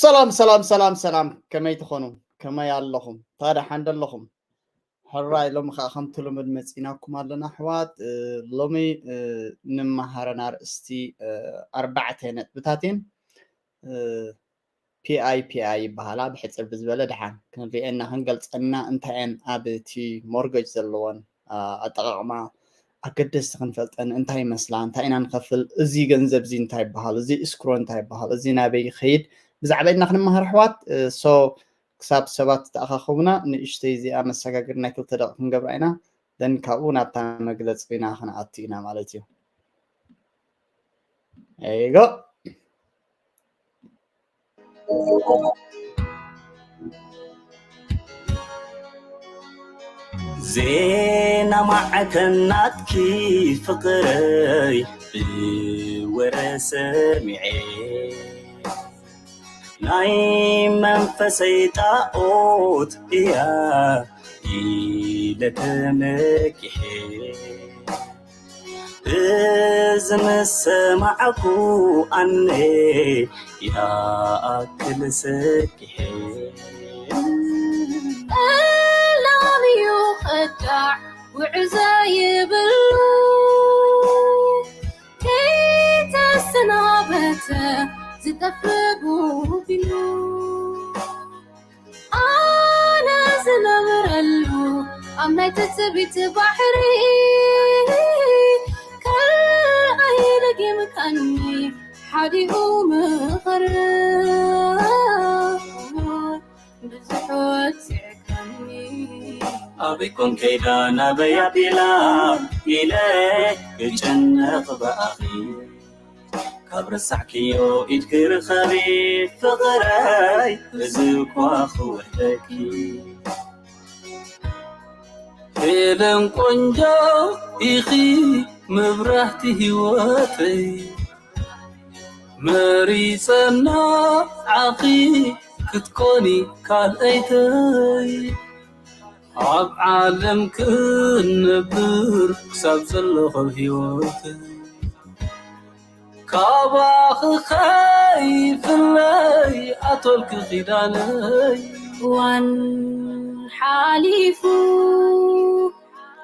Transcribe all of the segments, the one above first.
ሰላም ሰላም ሰላም ሰላም፣ ከመይ ትኾኑ? ከመይ ኣለኹም? ታዲያ ሓንደ ኣለኹም? ሕራይ፣ ሎሚ ከዓ ከምቲ ልሙድ መፂናኩም ኣለና ኣሕዋት። እ፣ ሎሚ እ፣ ንመሃረን ኣርእስቲ እ፣ ኣርባዕተ ነጥብታት እየን። ፒኣይ ፒኣይ ይበሃላ። ብሕፅር ብዝበለ ደሓን ክንሪኤና ክንገልፀና እንታይ እየን ኣብ እቲ ሞርገጅ ዘለወን አ፣ ኣጠቓቕማ ኣገደስቲ ክንፈልጠን፣ እንታይ ይመስላ፣ እንታይ ኢና ንኸፍል፣ እዚ ገንዘብ እዚ እንታይ ይበሃል፣ እዚ እስክሮ እንታይ ይበሃል፣ እዚ ናበይ ይኸይድ፣ ብዛዕባ ኢድና ክንመሃር ኣሕዋት። ሶ ክሳብ ሰባት ተኣኻኸቡና ንእሽተይ እዚኣ መሰጋገሪ ናይ ክልተ ደቂ ክንገብራ ኢና። ደን ካብኡ ናብታ መግለፂ ኢና ክንኣቱ ኢና ማለት እዩ። There you go. ዜና ማዕከናትኪ ፍቕረይ ብወረ ሰሚዐ ናይ መንፈሰይ ጣኦት እያ ኢለ ተመኪሐ። እዚ ምስ ሰማዕኩ ኣነ ይኣክል ሰኪሐ። ጠላም እዩ ኸዳዕ ውዕዘ ይብሉ ከይተሰናበተ ዝጠፍእ ጉቢሉ ኣነ ዝነብረሉ ኣብ ናይ ትጽቢት ባሕሪ ከልኣይ ደጊምካኒ ሓዲኡ ምኸር ብዙሕ ወጽዕካኒ። ኣበይ ኮን ከይዳ ናበይ ኣቢላ ኢለ ክጭነቕ ብኣኺ ካብ ረሳዕክዮ ኢድኪ ርኸቢ ፍቕረይ እዚ እኳ ክውሕደኪ። ሄለን ቆንጆ ኢኺ መብራህቲ ህይወተይ መሪጸና ዓኺ ክትኮኒ ካልኣይተይ ኣብ ዓለም ክንነብር ክሳብ ዘለኹ ህይወት ካባኺ ከይፍለይ ኣቶልኪ ኪዳነይ። እዋን ሓሊፉ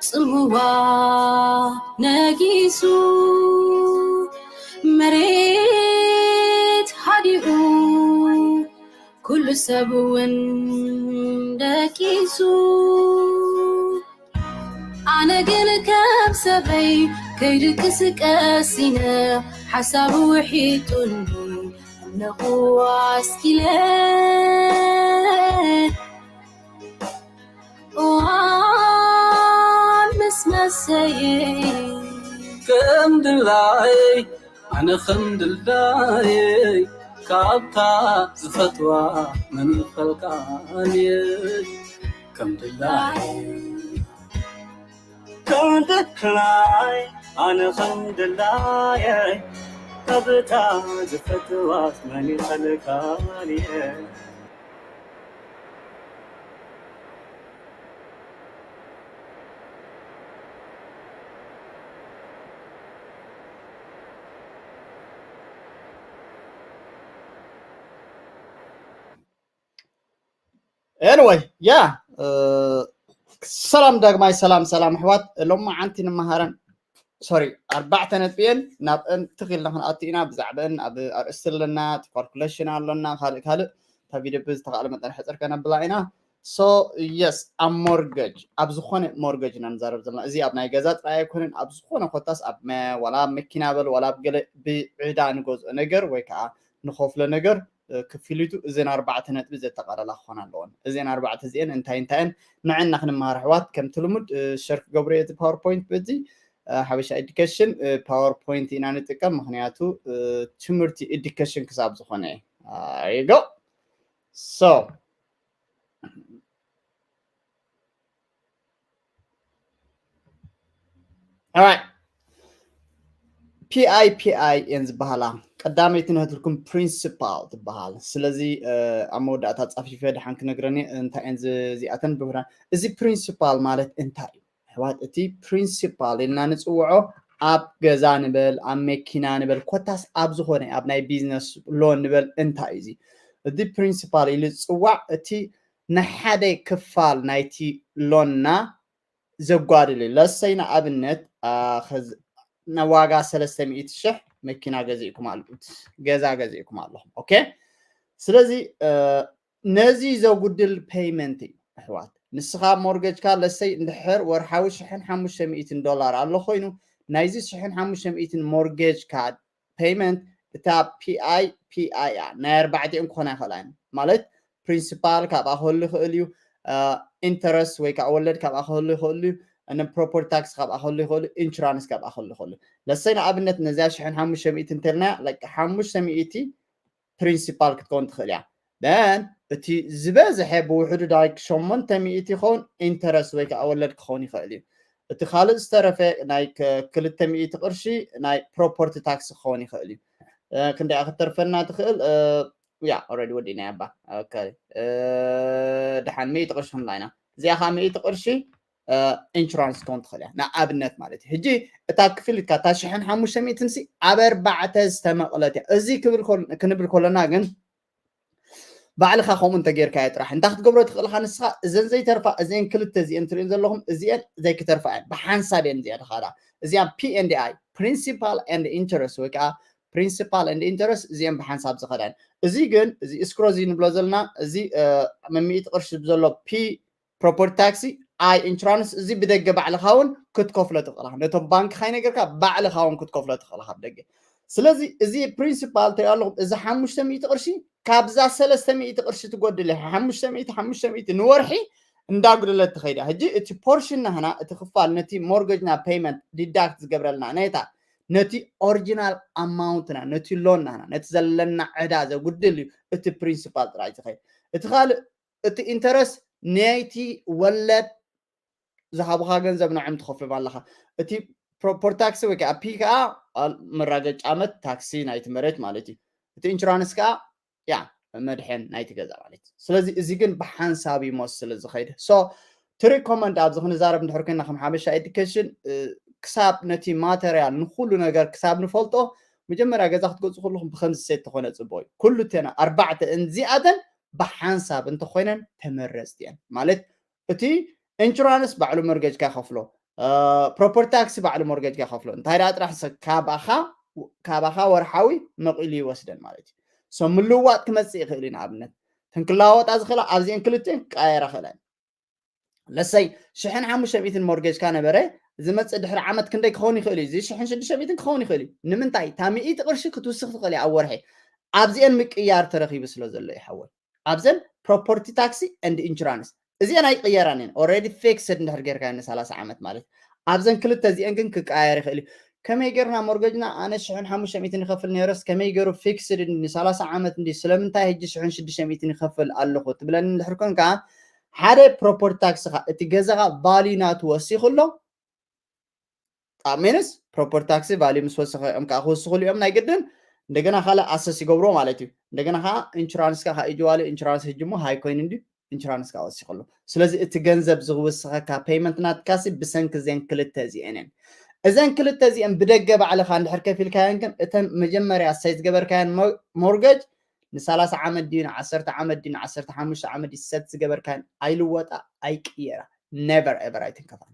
ጽምዋ ነጊሱ መሬት ሃዲኡ ኩሉ ሰብ እውን ደቂሱ ኣነ ግን ከም ሰበይ ከይድቅስ ቀሲነ ሓሳብ ውሒጡኒ እነኹ ኣስኪለ እዋን ምስ መሰየ ከም ድላየይ ኣነ ከም ድላየይ ካብታ ዝፈትዋ መን ይፈልቃንየ ከም ድላየይ ከም ድላየይ ኣነ ከም ድላየይ ካብታ ዝፈትዋት መን ይፈልቃንየ። Anyway, yeah. ሰላም ዳግማይ ሰላም ሰላም ኣሕዋት። ሎማዓንቲ ንመሃረን ሶሪ ኣርባዕተ ነጥቢ እየን። ናብአን ትኽ ኢልና ክንኣቱ ኢና። ብዛዕባአን ኣብ ኣርእስቲ ኣለና፣ ካልኩሌሽን ኣለና፣ ካልእ ካልእ። እታ ቪድዮ ብዝተኻእለ መጠን ሕፅር ከነብላ ኢና። So yes፣ ኣብ ሞርገጅ፣ ኣብ ዝኾነ ሞርገጅ ኢና ንዛረብ ዘለና። እዚ ኣብ ናይ ገዛ ጥራይ ኣይኮነን፣ ኣብ ዝኾነ ኮታስ ኣብ መ- ዋላ ኣብ መኪና በል ዋላ ኣብ ገለ ብዕዳ ንገዝኦ ነገር ወይ ከዓ ንኸፍሎ ነገር ክፍሊቱ እዘን ኣርባዕተ ነጥቢ ዘጠቓለላ ክኾና ኣለወን። እዘን ኣርባዕተ እዚአን እንታይ እንታይን ንዐና ክንመሃር ኣሕዋት ከምቲ ልሙድ ሸር ክገብሮ እየ እቲ ፓወርፖይንት በዚ ሓበሻ ኤዱኬሽን ፓወርፖይንት ኢና ንጥቀም፣ ምክንያቱ ትምህርቲ ኤዱኬሽን ክሳብ ዝኾነ ይጎ so ፒኣይ ፒኣይ እየን ዝበሃላ። ቀዳመይቲ ንህትልኩም ፕሪንሲፓል ትበሃል። ስለዚ ኣብ መወዳእታ ፃፊፈ ድሓን ክነግረኒ እንታይ እየን እዚኣተን ብፍራ እዚ ፕሪንሲፓል ማለት እንታይ እዩ? ኣሕዋት እቲ ፕሪንሲፓል ኢልና ንፅውዖ ኣብ ገዛ ንበል ኣብ መኪና ንበል ኮታስ ኣብ ዝኾነ ኣብ ናይ ቢዝነስ ሎን ንበል እንታይ እዩ እዚ? እዚ principal ኢሉ ዝፅዋዕ እቲ ንሓደ ክፋል ናይቲ loan ና ዘጓድል እዩ። ለሰይ ንኣብነት ንዋጋ ሰለስተ ሚእቲ ሽሕ መኪና ገዚእኩም ኣሉ ገዛ ገዚእኩም ኣለኹም። ኦኬ ስለዚ ነዚ ዘጉድል payment እዩ ኣሕዋት። ንስኻ mortgage ካ ለሰይ እንድሕር ወርሓዊ ሽሕን ሓሙሽተ ሚእትን ዶላር ኣሎ ኮይኑ ናይዚ ሽሕን ሓሙሽተ ሚእትን mortgage ካ payment እታ pi pi እያ ናይ ኣርባዕቲኦም ክኾና ይኽእላ እየን ማለት principal ካብኣ ክህሉ ይኽእል እዩ። Interest ወይ ከዓ ወለድ ካብኣ ክህሉ ይኽእል እዩ። Property tax ካብኣ ክህሉ ይኽእል እዩ። Insurance ካብኣ ክህሉ ይኽእል እዩ። ለሰይ ንኣብነት ነዚኣ ሽሕን ሓሙሽተ ሚእቲ እንተልናያ ሓሙሽተ ሚእቲ principal ክትከውን ትኽእል እያ። Then እቲ ዝበዝሐ ብውሕዱ ዳይ ሸሞንተ ሚእቲ ይኸውን interest ወይ ከዓ ወለድ ክኸውን ይኽእል እዩ። እቲ ካልእ ዝተረፈ ናይ ክልተ ሚእቲ ቅርሺ ናይ property tax ክኸውን ይኽእል እዩ። ክንደይ ክትተርፈና ትኽእል? ያ already ወዲእና ያባ ድሓን ሚእቲ ቅርሺ ክንላ ኢና። እዚኣ ከዓ ሚእቲ ቅርሺ insurance ክትከውን ትኽእል እያ ንኣብነት ማለት እዩ። ሕጂ እታ ክፍል እታ ሽሕን ሓሙሽተ ሚእትን ሲ ኣብ ኣርባዕተ ዝተመቕለት እያ። እዚ ክንብል ከለና ግን ባዕልኻ ከምኡ እንተጌርካዮ ጥራሕ እንታይ ክትገብሮ ትኽእልካ ንስኻ እዘን ዘይተርፋ እዚአን ክልተ እዚአን ትሪእን ዘለኹም እዚአን ዘይክተርፋ እየን ብሓንሳብ እየን እዚኣ ድኻዳ እዚኣ P and I principal and interest ወይ ከዓ principal and interest እዚአን ብሓንሳብ ዝኸዳን እዚ ግን እዚ እስክሮ እዚ ንብሎ ዘለና እዚ መሚኢቲ ቅርሺ ዘሎ P property tax I insurance እዚ ብደገ ባዕልኻ እውን ክትከፍሎ ትኽእልካ ነቶም ባንክ ካይነገርካ ባዕልኻ እውን ክትከፍሎ ትኽእልካ ብደገ ስለዚ እዚ principal ትሪኦ ኣለኹም እዚ ሓሙሽተ ሚእቲ ቅርሺ ካብዛ ሰለስተ ሚእቲ ቅርሺ ትጎድል ሓሙሽተ ሚእቲ ሓሙሽተ ሚእቲ ንወርሒ እንዳጉደለት ትኸይዳ ሕጂ እቲ portion ናህና እቲ ክፋል ነቲ mortgage ና payment deduct ዝገብረልና ነታ ነቲ original amount ና ነቲ loan ናህና ነቲ ዘለና ዕዳ ዘጉድል እዩ እቲ principal ጥራይ ዝኸይድ እቲ ካልእ እቲ interest ናይቲ ወለድ ዝሃቡኻ ገንዘብ ንዕም ትኸፍሎም ኣለኻ እቲ property tax ወይ ከዓ P ከዓ መራገጫ ዓመት ታክሲ ናይቲ መሬት ማለት እዩ እቲ insurance ከዓ ያ መድሕን ናይቲ ገዛ ማለት እዩ ስለዚ እዚ ግን ብሓንሳብ ይመስል ዝኸይድ so ትሪኮመንድ ኣብዚ ክንዛረብ እንድሕር ኮይና ከም ሓበሻ education ክሳብ ነቲ material ንኩሉ ነገር ክሳብ ንፈልጦ መጀመርያ ገዛ ክትገፁ ከለኹም ብከምዚ set ተኾነ ፅቡቅ እዩ ኩሉ እተና ኣርባዕተ እንዚኣተን ብሓንሳብ እንተኮይነን ተመረፅቲ እየን ማለት እቲ insurance ባዕሉ mortgage ካ ይኸፍሎ property tax ባዕሉ mortgage ካ ይኸፍሎ እንታይ ደኣ ጥራሕ ካባኻ ካባኻ ወርሓዊ መቂሉ ይወስደን ማለት እዩ so ምልዋጥ ክመፅእ ይኽእል እዩ ንኣብነት ተንክላወጣ ዝኽእላ ኣብዚአን ክልቲአን ክቀያየራ ክእለን ለሰይ ሽሕን ሓሙሽተ ሚእትን mortgage ካ ነበረ ዝመፅእ ድሕሪ ዓመት ክንደይ ክኸውን ይኽእል እዩ እዚ ሽሕን ሽዱሽተ ሚእትን ክኸውን ይኽእል እዩ ንምንታይ እታ ሚእቲ ቅርሺ ክትውስኽ ትኽእል እያ ኣብ ወርሒ ኣብዚአን ምቅያር ተረኺቡ ስለ ዘሎ ይሓወል ኣብዘን property tax and insurance እዚአን ኣይቅየራን እየን already fixed እንድሕር ጌርካ ን ሰላሳ ዓመት ማለት ኣብዘን ክልተ እዚአን ግን ክቀያየር ይኽእል እዩ ከመይ ጌርና mortgage ና ኣነ ሽሕን ሓሙሽተ ሚእትን ይኸፍል ነይረስ ከመይ ገይሩ fixed ን ሰላሳ ዓመት እንዲ ስለምንታይ ሕጂ ሽሕን ሽዱሽተ ሚእትን ይኸፍል ኣለኹ ትብለኒ እንድሕር ኮንካ ሓደ property tax ኻ እቲ ገዛኻ value ናቱ ወሲኹ ኣሎ means property tax value ምስ ወሰኸ እዮም ከዓ ክወስኹሉ እዮም ናይ ግድን እንደገና ካልእ assess ይገብርዎ ማለት እዩ እንደገና ከዓ insurance ካ ኢጅዋሊ insurance ህጅሞ ሃይ ኮይኑ እንዲ insurance ካ ወሲኹሉ ስለዚ እቲ ገንዘብ ዝወስኸካ payment ናትካሲ ብሰንኪ እዘን ክልተ እዚአን እየን እዘን ክልተ እዚአን ብደገ ባዕልኻ እንድሕር ከፊልካየን ግን እተን መጀመርያ ሰይ ዝገበርካየን mortgage ንሰላሳ ዓመት ድዩ ንዓሰርተ ዓመት ድዩ ንዓሰርተ ሓሙሽተ ዓመት ድዩ set ዝገበርካየን ኣይልወጣ ኣይቅየራ never ever ኣይትንከፋን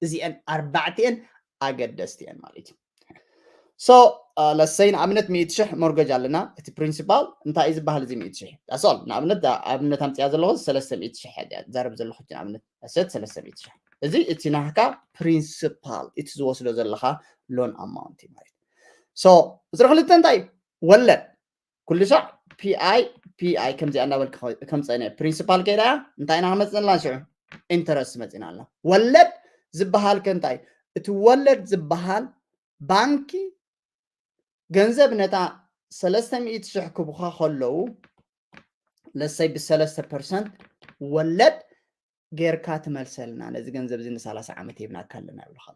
እዚአን ኣርባዕቲአን ኣገደስቲ እየን ማለት እዩ so ለሰይ ንኣብነት ሚእቲ ሽሕ mortgage ኣለና እቲ principal እንታይ እዩ ዝበሃል እዚ ሚእቲ ሽሕ ኣሶል ንኣብነት ኣብነት ኣምፅያ ዘለኹ ሰለስተ ሚእቲ ሽሕ ዛረብ ዘለኹ ኣብነት set ሰለስተ ሚእቲ ሽሕ እዚ እቲ ናህካ principal እቲ ዝወስዶ ዘለካ loan amount እዩ ማለት so እዚ ክልተ እንታይ ወለድ ኩሉ ሳዕ pi pi ከምዚኣ እናበልክ ከምፀነ principal ከይዳ እንታይ ኢና ክመፅና ሽዑ interest መፂና ኣላ ወለድ ዝበሃል ከ እንታይ እቲ ወለድ ዝበሃል ባንኪ ገንዘብ ነታ ሰለስተ ሚእቲ ሽሕ ክቡኻ ከለዉ ለሰይ ብሰለስተ percent ወለድ ጌርካ ትመልሰልና ነዚ ገንዘብ እዚ ንሰላሳ ዓመት ሂብናካ ኣለና ይብልካ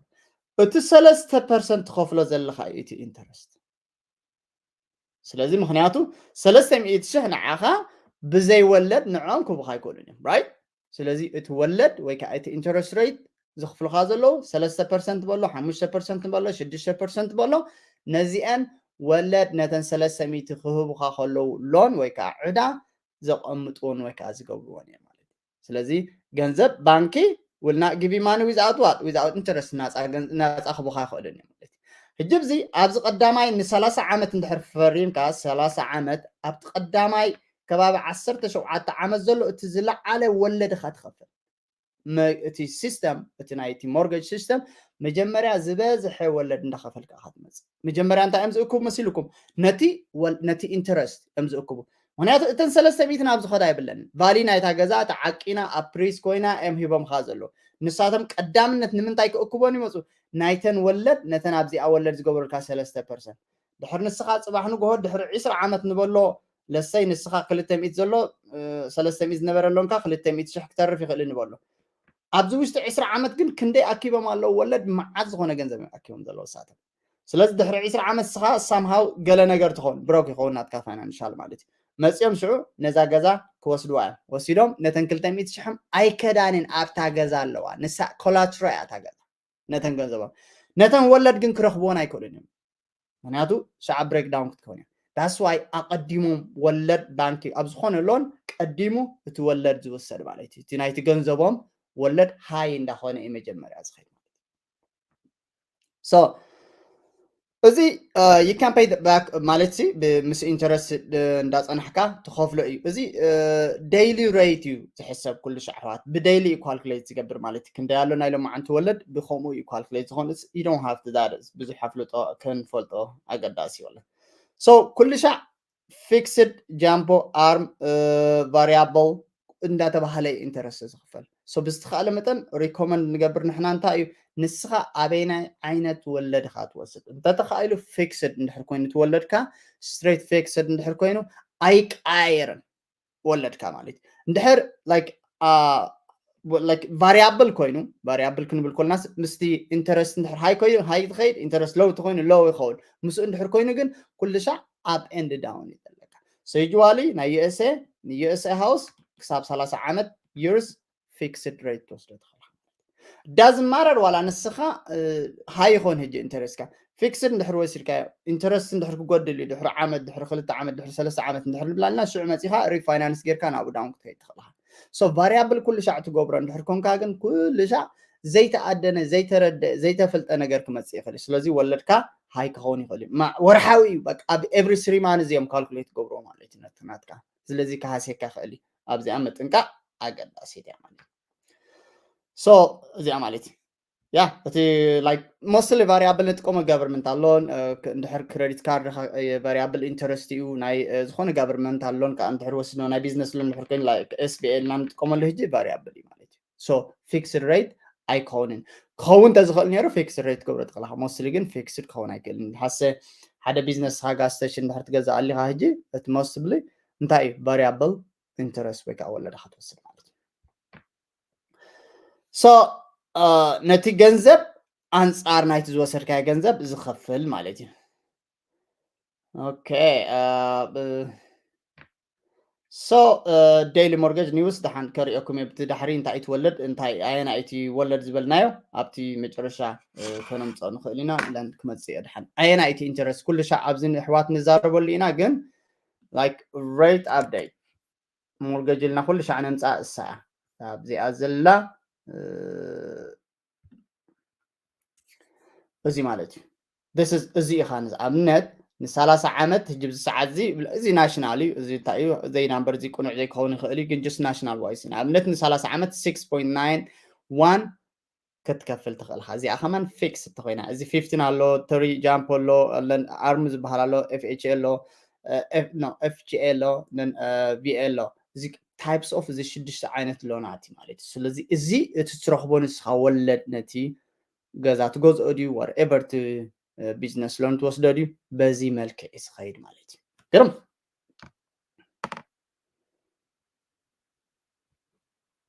እቲ ሰለስተ percent ትኸፍሎ ዘለካ እዩ እቲ interest ስለዚ ምክንያቱ ሰለስተ ሚእቲ ሽሕ ንዓኻ ብዘይ ወለድ ንዕኦም ክቡካ ኣይኮኑን እዮም right ስለዚ እቲ ወለድ ወይ ከዓ እቲ interest rate ዝኽፍልካ ዘለዉ ሰለስተ percent በሎ ሓሙሽተ percent በሎ ሽዱሽተ percent በሎ ነዚአን ወለድ ነተን ሰለስተ ሚእቲ ክህቡኻ ከለዉ ሎን ወይ ከዓ ዕዳ ዘቐምጥዎን ወይ ከዓ ዝገብርዎን እዮም ማለት እዩ። ስለዚ ገንዘብ ባንኪ ውልና ጊቪ ማኒ ዊዝኣውት ዋት ዊዝኣውት ኢንተረስት ናፃ ክቡኻ ይኽእልን እዮም ማለት እዩ። ሕጂ ብዚ ኣብዚ ቀዳማይ ንሰላሳ ዓመት እንድሕር ፈሪምካ ሰላሳ ዓመት ኣብቲ ቀዳማይ ከባቢ ዓሰርተ ሸውዓተ ዓመት ዘሎ እቲ ዝለዓለ ወለድኻ ትኸፍል። እቲ ሲስተም እቲ ናይቲ ሞርገጅ ሲስተም መጀመርያ ዝበዝሐ ወለድ እንዳኸፈልካ ኢኻ ትመፅእ። መጀመርያ እንታይ እዮም ዝእክቡ መሲልኩም? ነቲ ነቲ ኢንተረስት እዮም ዝእክቡ። ምክንያቱ እተን ሰለስተ ሚእቲ ናብ ዝኸዳ ኣይብለን። ቫሊ ናይታ ገዛ ተዓቂና ኣፕሪስ ኮይና እዮም ሂቦምካ ዘሎ። ንሳቶም ቀዳምነት ንምንታይ ክእክቦን ይመፁ? ናይተን ወለድ ነተን ኣብዚኣ ወለድ ዝገብሩልካ ሰለስተ ፐርሰንት። ድሕር ንስኻ ፅባሕ ንግሆ ድሕሪ ዕስራ ዓመት ንበሎ ለሰይ ንስኻ ክልተ ሚእቲ ዘሎ ሰለስተ ሚእቲ ዝነበረ ኣሎንካ ክልተ ሚእቲ ሽሕ ክተርፍ ይኽእል ንበሎ። ኣብዚ ውሽጢ ዕስራ ዓመት ግን ክንደይ ኣኪቦም ኣለዉ ወለድ? መዓት ዝኾነ ገንዘብ እዮም ኣኪቦም ዘለዉ ሳቶም። ስለዚ ድሕሪ ዕስራ ዓመት ስኻ ሳምሃው ገለ ነገር ትኸውን ብሮክ ይኸውን ናትካ ፋይናንሻል ማለት እዩ። መፂኦም ሽዑ ነዛ ገዛ ክወስድዋ እዮም። ወሲዶም ነተን ክልተ ሚእቲ ሽሕም ኣይከዳንን ኣብታ ገዛ ኣለዋ። ንሳ ኮላትሮ እያ እታ ገዛ። ነተን ገንዘቦም ነተን ወለድ ግን ክረኽብዎን ኣይክእሉን እዮም። ምክንያቱ ሸዓ ብሬክዳውን ክትከውን እያ። ዳስ ዋይ ኣቐዲሞም ወለድ ባንኪ ኣብ ዝኾነ ሎን ቀዲሙ እቲ ወለድ ዝውሰድ ማለት እዩ። እቲ ናይቲ ገንዘቦም ወለድ ሃይ እንዳኾነ እዩ መጀመርያ ዝኸይድ ማለት እዩ። So እዚ you can pay back ማለት ሲ ምስ ኢንተረስት እንዳፀናሕካ ትኸፍሎ እዩ። እዚ ዴይሊ ሬት እዩ ዝሕሰብ ኩሉ ሻዕ ኣሕዋት ብዴይሊ እዩ ካልኩሌት ዝገብር ማለት እዩ። ክንደይ ኣሎ ናይ ሎማዓንቲ ወለድ ብከምኡ እዩ ካልኩሌት ዝኾን። You don't have to that ብዙሕ ኣፍልጦ ክንፈልጦ ኣገዳሲ ይበለን። So ኩሉ ሻዕ ፊክስድ ጃምቦ ኣርም ቫሪያብል እንዳተባሃለ እዩ ኢንተረስት ዝኽፈል። So ብዝተኻእለ መጠን ሪኮመንድ ንገብር ንሕና እንታይ እዩ ንስኻ ኣበይናይ ዓይነት ወለድኻ ትወስድ እንተተኻኢሉ ፊክስድ እንድሕር ኮይኑ ትወለድካ ስትሬት ፊክስድ እንድሕር ኮይኑ ኣይቀያየርን ወለድካ ማለት እዩ። እንድሕር ላይክ ቫሪያብል ኮይኑ ቫሪያብል ክንብል ኮልና ምስቲ ኢንተረስት እንድሕር ሃይ ኮይኑ ሃይ ትኸይድ ኢንተረስት ሎው ተኮይኑ ሎው ይኸውን። ምስኡ እንድሕር ኮይኑ ግን ኩሉ ሻዕ ኣብ ኤንድ ዳውን እዩ ዘለካ። So usually ናይ USA USA ሃውስ ክሳብ ሰላሳ ዓመት years fixed rate ትወስዶ ትኽእል። ዳዝን ማረር ዋላ ንስኻ ሃይ ይኾን ህጂ ኢንተረስትካ ፊክስድ እንድሕር ወሲድካዮ ኢንተረስት እንድሕር ክጎድል እዩ ድሕሪ ዓመት ድሕሪ ክልተ ዓመት ድሕሪ ሰለስተ ዓመት እንድሕር ንብላልና ሽዑ መፂኻ ሪፋይናንስ ጌርካ ናብኡ ዳውን ክትከይድ ትኽእል ኢኻ። So ቫሪያብል ኩሉ ሻዕ ትገብሮ እንድሕር ኮንካ ግን ኩሉ ሻዕ ዘይተኣደነ ዘይተረደአ ዘይተፈልጠ ነገር ክመፅእ ይኽእል እዩ። ስለዚ ወለድካ ሃይ ክኸውን ይኽእል እዩ። ወርሓዊ እዩ በቃ ኣብ ኤቭሪ ስሪ ማንዝ እዮም ካልኩሌት ገብሮ ማለት እዩ ነቲ ናትካ። ስለዚ ክሃስየካ ይኽእል እዩ። ኣብዚኣ ምጥንቃቕ ኣገዳሲት እያ ማለት እዩ። So እዚኣ ማለት እዩ ያ እቲ like mostly ቫሪያብል ንጥቀሞ ጋቨርንመንት ኣሎ። እንድሕር ክረዲት ካርድ ቫሪያብል ኢንተረስት እዩ ናይ ዝኾነ ጋቨርንመንት ኣሎን ከዓ እንድሕር ወስድና ናይ ቢዝነስ ሎን እንድሕር ኮይኑ ኤስቢኤል እና ንጥቀመሉ ህጂ ቫሪያብል እዩ ማለት እዩ። So ፊክስድ ሬት ኣይከውንን። ክኸውን እንተዝኽእል ነይሩ ፊክስድ ሬት ክገብሮ ትኽእልካ። ሞስትሊ ግን ፊክስድ ክኸውን ኣይክእልን። ሓሰ ሓደ ቢዝነስ ሃጋ ስቴሽን እንድሕር ትገዛእ ኣሊኻ ህጂ እቲ ሞስትሊ እንታይ እዩ ቫሪያብል ኢንተረስት ወይ ከዓ ወለዳ ክትወስድ ማለት እዩ። So ነቲ ገንዘብ ኣንፃር ናይቲ ዝወሰድካዮ ገንዘብ ዝኸፍል ማለት እዩ። ኦኬ። So ዴይሊ ሞርገጅ ኒውስ ደሓን ከሪኦኩም እየ ብቲ ዳሕሪ እንታይ ትወለድ እንታይ ኣየና እቲ ወለድ ዝበልናዮ ኣብቲ መጨረሻ ከነምፅኦ ንኽእል ኢና። ለን ክመፅእ እየ ደሓን ኣየና እቲ ኢንተረስት ኩሉ ሻዕ ኣብዚ ንኣሕዋት ንዛረበሉ ኢና። ግን like rate update ሞርገጅ ኢልና ኩሉ ሻዕ ነምፃ እሳ እያ ኣብዚኣ ዘላ እዚ ማለት እዩ። እዚ ኢኻ ንኣብነት ንሰላሳ ዓመት ህጂ ብዚ ሰዓት እዚ እዚ ናሽናል እዩ። እዚ እንታይ እዩ ዘይ ናምበር እዚ ቁኑዕ ዘይከውን ይኽእል እዩ። ግን ጅስት ናሽናል ዋይስ ንኣብነት ንሰላሳ ዓመት ሲክስ ፖይንት ናይን ዋን ክትከፍል ትኽእል ኢኻ። እዚኣ ከማን ፊክስ እንተኮይና እዚ ፊፍቲን ኣሎ፣ ትሪ ጃምፕ ኣሎ፣ ኣርም ዝበሃል ኣሎ፣ ኤፍኤችኤ ኣሎ፣ ኤፍጂኤ ኣሎ፣ ቪኤ ኣሎ። እዚ ታይፕስ ኦፍ እዚ ሽዱሽተ ዓይነት ሎናት ማለት እዩ። ስለዚ እዚ እቲ ትረኽቦ ንስኻ ወለድ ነቲ ገዛ ትገዝኦ ድዩ ወርኤቨር እቲ ቢዝነስ ሎን ትወስዶ ድዩ በዚ መልክዕ እዩ ዝኸይድ ማለት እዩ። ግርም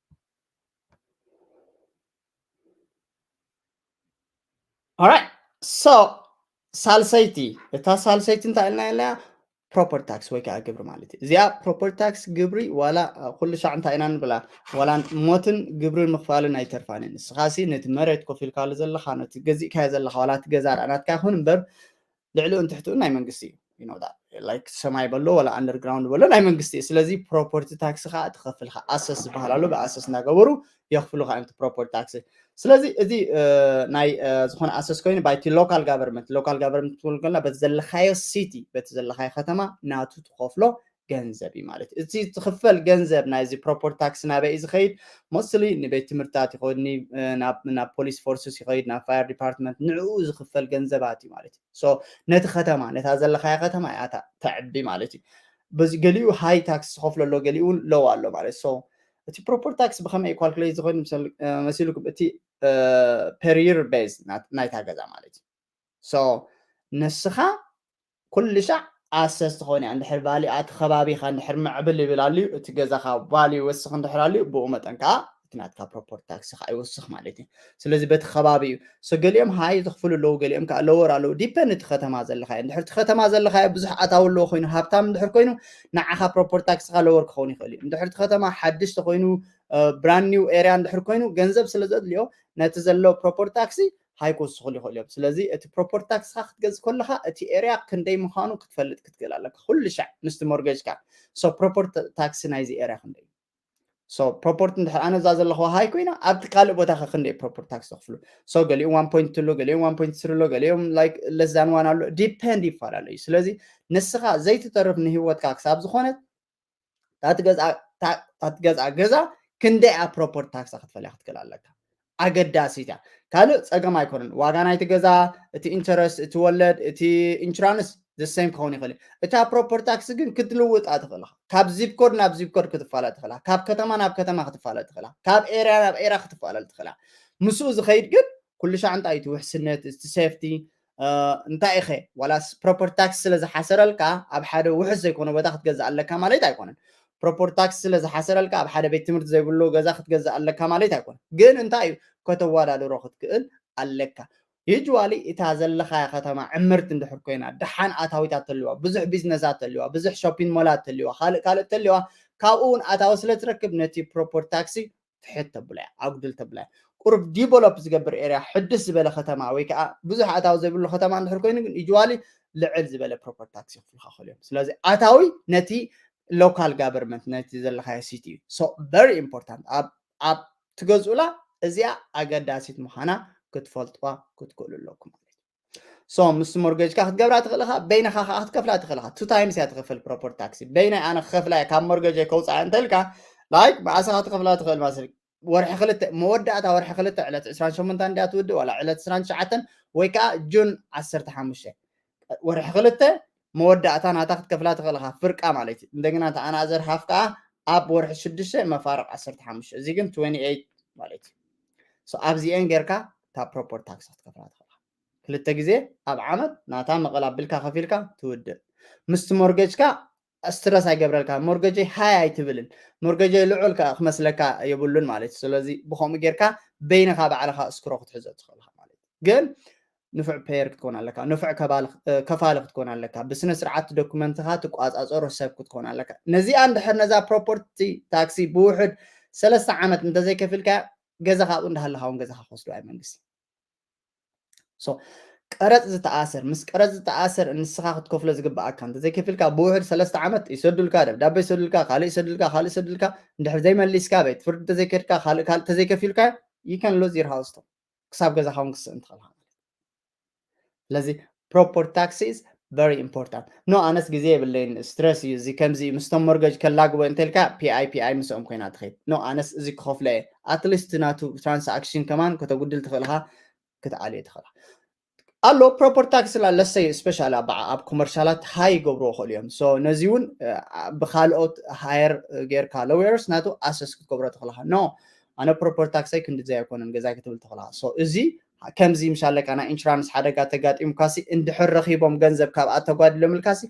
Alright so ሳልሰይቲ እታ ሳልሰይቲ እንታይ ኢልና ኢልና ፕሮፐርቲ ታክስ ወይ ከዓ ግብሪ ማለት እዩ። እዚኣ ፕሮፐርቲ ታክስ ግብሪ ዋላ ኩሉ ሻዕ እንታይ ኢና ንብላ ዋላ ሞትን ግብርን ምኽፋልን ኣይተርፋንን። ንስኻሲ ነቲ መሬት ኮፍ ኢልካሉ ዘለኻ ነቲ ገዚእካዮ ዘለኻ ዋላ እቲ ገዛ ደኣ ናትካ ይኹን እምበር ልዕሊ እንትሕትኡ ናይ መንግስቲ እዩ። You know that. Like ሰማይ በሎ ወላ underground በሎ ናይ መንግስቲ እዩ። ስለዚ property tax ከዓ ትኸፍል ከዓ assess ዝበሃል ኣሎ። ብኣሰስ እናገበሩ የኽፍሉ ከዓ እዮም property tax። ስለዚ እዚ ናይ ዝኾነ assess ኮይኑ ባይቲ local government፣ local government ትብል ከላ በቲ ዘለኻዮ city፣ በቲ ዘለኻዮ ከተማ ናቱ ትኸፍሎ ገንዘብ እዩ ማለት እዩ። እቲ ትኽፈል ገንዘብ ናይዚ property tax ናበይ እዩ ዝኸይድ? Mostly ንቤት ትምህርትታት ይኸይድ፣ ናብ police forces ይኸይድ፣ ናብ fire department፣ ንዕኡ ዝኽፈል ገንዘባት እዩ ማለት እዩ። So ነቲ ከተማ፣ ነታ ዘለኻያ ከተማ እያ ተዕቢ ማለት እዩ። በዚ ገሊኡ high tax ዝኸፍሎ ኣሎ፣ ገሊኡ እውን low ኣሎ ማለት። So እቲ property tax ብኸመይ calculate ዝኸውን መሲልኩም? እቲ per year base ናይታ ገዛ ማለት እዩ። So ንስኻ ኩሉ ሻዕ assess ትኾን እያ። እንድሕር value እቲ ከባቢኻ እንድሕር ምዕብል ይብል ኣልዩ፣ እቲ ገዛኻ value ይወስኽ እንድሕር ኣልዩ፣ ብኡ መጠን ከዓ እቲ ናትካ property tax ከዓ ይወስኽ ማለት እዩ። ስለዚ በቲ ከባቢ እዩ። So ገሊኦም high ዝኽፍሉ ኣለዉ፣ ገሊኦም ከዓ lower ኣለዉ። Depend እቲ ከተማ ዘለኻዮ። እንድሕር እቲ ከተማ ዘለኻዮ ብዙሕ ኣታዊ ኣለዎ ኮይኑ፣ ሃብታም እንድሕር ኮይኑ፣ ንዓኻ property tax ኻ lower ክኸውን ይኽእል እዩ። እንድሕር እቲ ከተማ ሓድሽ ተኾይኑ፣ brand new area እንድሕር ኮይኑ፣ ገንዘብ ስለ ዘድልዮ ነቲ ዘሎ property tax high ክወስኹሉ ይኽእሉ እዮም። ስለዚ እቲ property tax ኻ ክትገዝእ ከለኻ እቲ area ክንደይ ምዃኑ ክትፈልጥ ክትክእል ኣለካ። ኩሉ ሻዕ ምስቲ mortgage ካ። So property tax ናይዚ area ክንደይ? So property እንድሕር ኣነ እዛ ዘለኹዋ high ኮይና ኣብቲ ካልእ ቦታ ኸ ክንደይ property tax ተኽፍሉ? So ገሊኦም one point two ኣሎ፣ ገሊኦም one point three ኣሎ፣ ገሊኦም like less than one ኣሎ። Depend ይፈላለዩ። ስለዚ ንስኻ ዘይትተርፍ ንህይወትካ ክሳብ ዝኾነት እታ ትገዝኣ ገዛ ክንደይ ኣብ property tax ክትፈልያ ክትክእል ኣለካ። ኣገዳሲት እያ። ካልእ ጸገም ኣይኮነን። ዋጋ ናይቲ ገዛ፣ እቲ interest፣ እቲ ወለድ፣ እቲ insurance the same ክኸውን ይኽእል እዩ። እታ property tax ግን ክትልውጣ ትኽእል ኢኻ። ካብ zip code ናብ zip code ክትፈላለ ትኽእል ኢኻ። ካብ ከተማ ናብ ከተማ ክትፈላለ ትኽእል ኢኻ። ካብ area ናብ area ክትፈላለ ትኽእል ኢኻ። ምስኡ ዝኸይድ ግን ኩሉ ሻዕ እንታይ እዩ እቲ ውሕስነት፣ እቲ safety፣ እንታይ ኢኸ ዋላስ property tax ስለ ዝሓሰረልካ ኣብ ሓደ ውሕስ ዘይኮነ ቦታ ክትገዝእ ኣለካ ማለት ኣይኮነን። Property tax ስለ ዝሓሰረልካ ኣብ ሓደ ቤት ትምህርቲ ዘይብሉ ገዛ ክትገዝእ ኣለካ ማለት ኣይኮነን። ግን እንታይ እዩ ከተወዳድሮ ክትክእል ኣለካ። Usually እታ ዘለኻያ ከተማ ዕምርቲ እንድሕር ኮይና፣ ደሓን ኣታዊታት ተልዋ፣ ብዙሕ ቢዝነሳት ተልዋ፣ ብዙሕ shopping ሞላት ተልዋ፣ ካልእ ካልእ ተልዋ፣ ካብኡ እውን ኣታዊ ስለ ትረክብ ነቲ property tax ትሕት ተብላ እያ፣ ኣጉድል ተብላ እያ። ቁሩብ develop ዝገብር area፣ ሕድስ ዝበለ ከተማ ወይ ከዓ ብዙሕ ኣታዊ ዘይብሉ ከተማ እንድሕር ኮይኑ ግን usually ልዕል ዝበለ property tax ይኽፍልካ ይኽእሉ እዮም። ስለዚ ኣታዊ ነቲ local government ነቲ ዘለኻዮ city እዩ። So very important ኣብ ኣብ ትገዝኡላ እዚኣ ኣገዳሲት ምዃና ክትፈልጥዋ ክትክእሉ ኣለኩም ማለት እዩ። So ምስቲ mortgage ካ ክትገብራ ትኽእል ኢኻ፣ በይንኻ ከዓ ክትከፍላ ትኽእል ኢኻ። Two times እያ ትኸፍል property tax። በይነይ ኣነ ክኸፍላ እየ፣ ካብ mortgage ከውፅኣ እንተልካ like መዓስ ኢኻ ትኸፍላ ትኽእል ማለት ወርሒ ክልተ፣ መወዳእታ ወርሒ ክልተ ዕለት ዕስራን ሸሞንተን እንድያ ትውድእ ዋላ ዕለት ዕስራን ትሽዓተን ወይ ከዓ ጁን ዓሰርተ ሓሙሽተ። ወርሒ ክልተ መወዳእታ ናታ ክትከፍላ ትኽእል ኢኻ፣ ፍርቃ ማለት እዩ። እንደገና እታ ኣናዘር ሃፍ ከዓ ኣብ ወርሒ ሽዱሽተ መፋርቕ ዓሰርተ ሓሙሽተ፣ እዚ ግን twenty eight ማለት እዩ። So ኣብዚኤን ጌርካ እታ property tax ክትከፍላ ትኽእል ኢኻ። ክልተ ግዜ ኣብ ዓመት ናታ መቐል ኣቢልካ ከፊልካ ትውድእ። ምስቲ mortgage ካ stress ኣይገብረልካ። Mortgage ሃይ ኣይትብልን፣ mortgage ልዑል ክመስለካ የብሉን ማለት እዩ። ስለዚ ብኸምኡ ጌርካ በይንኻ ባዕልኻ እስክሮ ክትሕዞ ትኽእል ኢኻ ማለት እዩ። ግን ንፉዕ payer ክትኮን ኣለካ፣ ንፉዕ ከፋሊ ክትኮን ኣለካ፣ ብስነ ስርዓት ዶኩመንትኻ ትቋፃፀሮ ሰብ ክትኮን ኣለካ። ነዚኣ እንድሕር ነዛ property tax ብውሕድ ሰለስተ ዓመት እንተዘይከፊልካ ገዛ ካብኡ እንዳሃለኻ እውን ገዛኻ ክወስዶ ኣይ መንግስቲ። So ቀረፅ ዝተኣሰር፣ ምስ ቀረፅ ዝተኣሰር ንስኻ ክትከፍሎ ዝግብኣካ እንተዘይከፊልካ ብውሕድ ሰለስተ ዓመት ይሰዱልካ፣ ደብዳቤ ይሰዱልካ፣ ካልእ ይሰዱልካ፣ ካልእ ይሰዱልካ። እንድሕር ዘይመሊስካ ቤት ፍርዲ እንተዘይከድካ፣ ካልእ ካልእ እንተዘይከፊልካ you can lose your house ክሳብ ገዛኻ እውን ክስእን ትኽእል። ስለዚ property tax is very important። No ኣነስ ግዜ የብለይን፣ stress እዩ እዚ፣ ከምዚ ምስቶም mortgage ከላግቦ እንተልካ ፒኣይ ፒኣይ ምስኦም ኮይና ትኸይድ። No ኣነስ እዚ ክኸፍሎ እየ፣ at least ናቱ transaction ከማን ከተጉድል ትኽእልኻ ክትኣልዮ ትኽእልኻ ኣሎ። Property tax ላ ለሰይ special ኣብ commercial ት high ይገብርዎ ይኽእሉ እዮም። So ነዚ እውን ብካልኦት hire ጌርካ lawyers ናቱ assess ክትገብሮ ትኽእልኻ። No ኣነ property tax ይ ክንድዚ ኣይኮነን ገዛይ ክትብል ትኽእልኻ። So እዚ ከምዚ ምሽ ኣለካ ናይ insurance ሓደጋ ተጋጢሙካሲ እንድሕር ረኺቦም ገንዘብ ካብኣ ተጓዲሎምልካሲ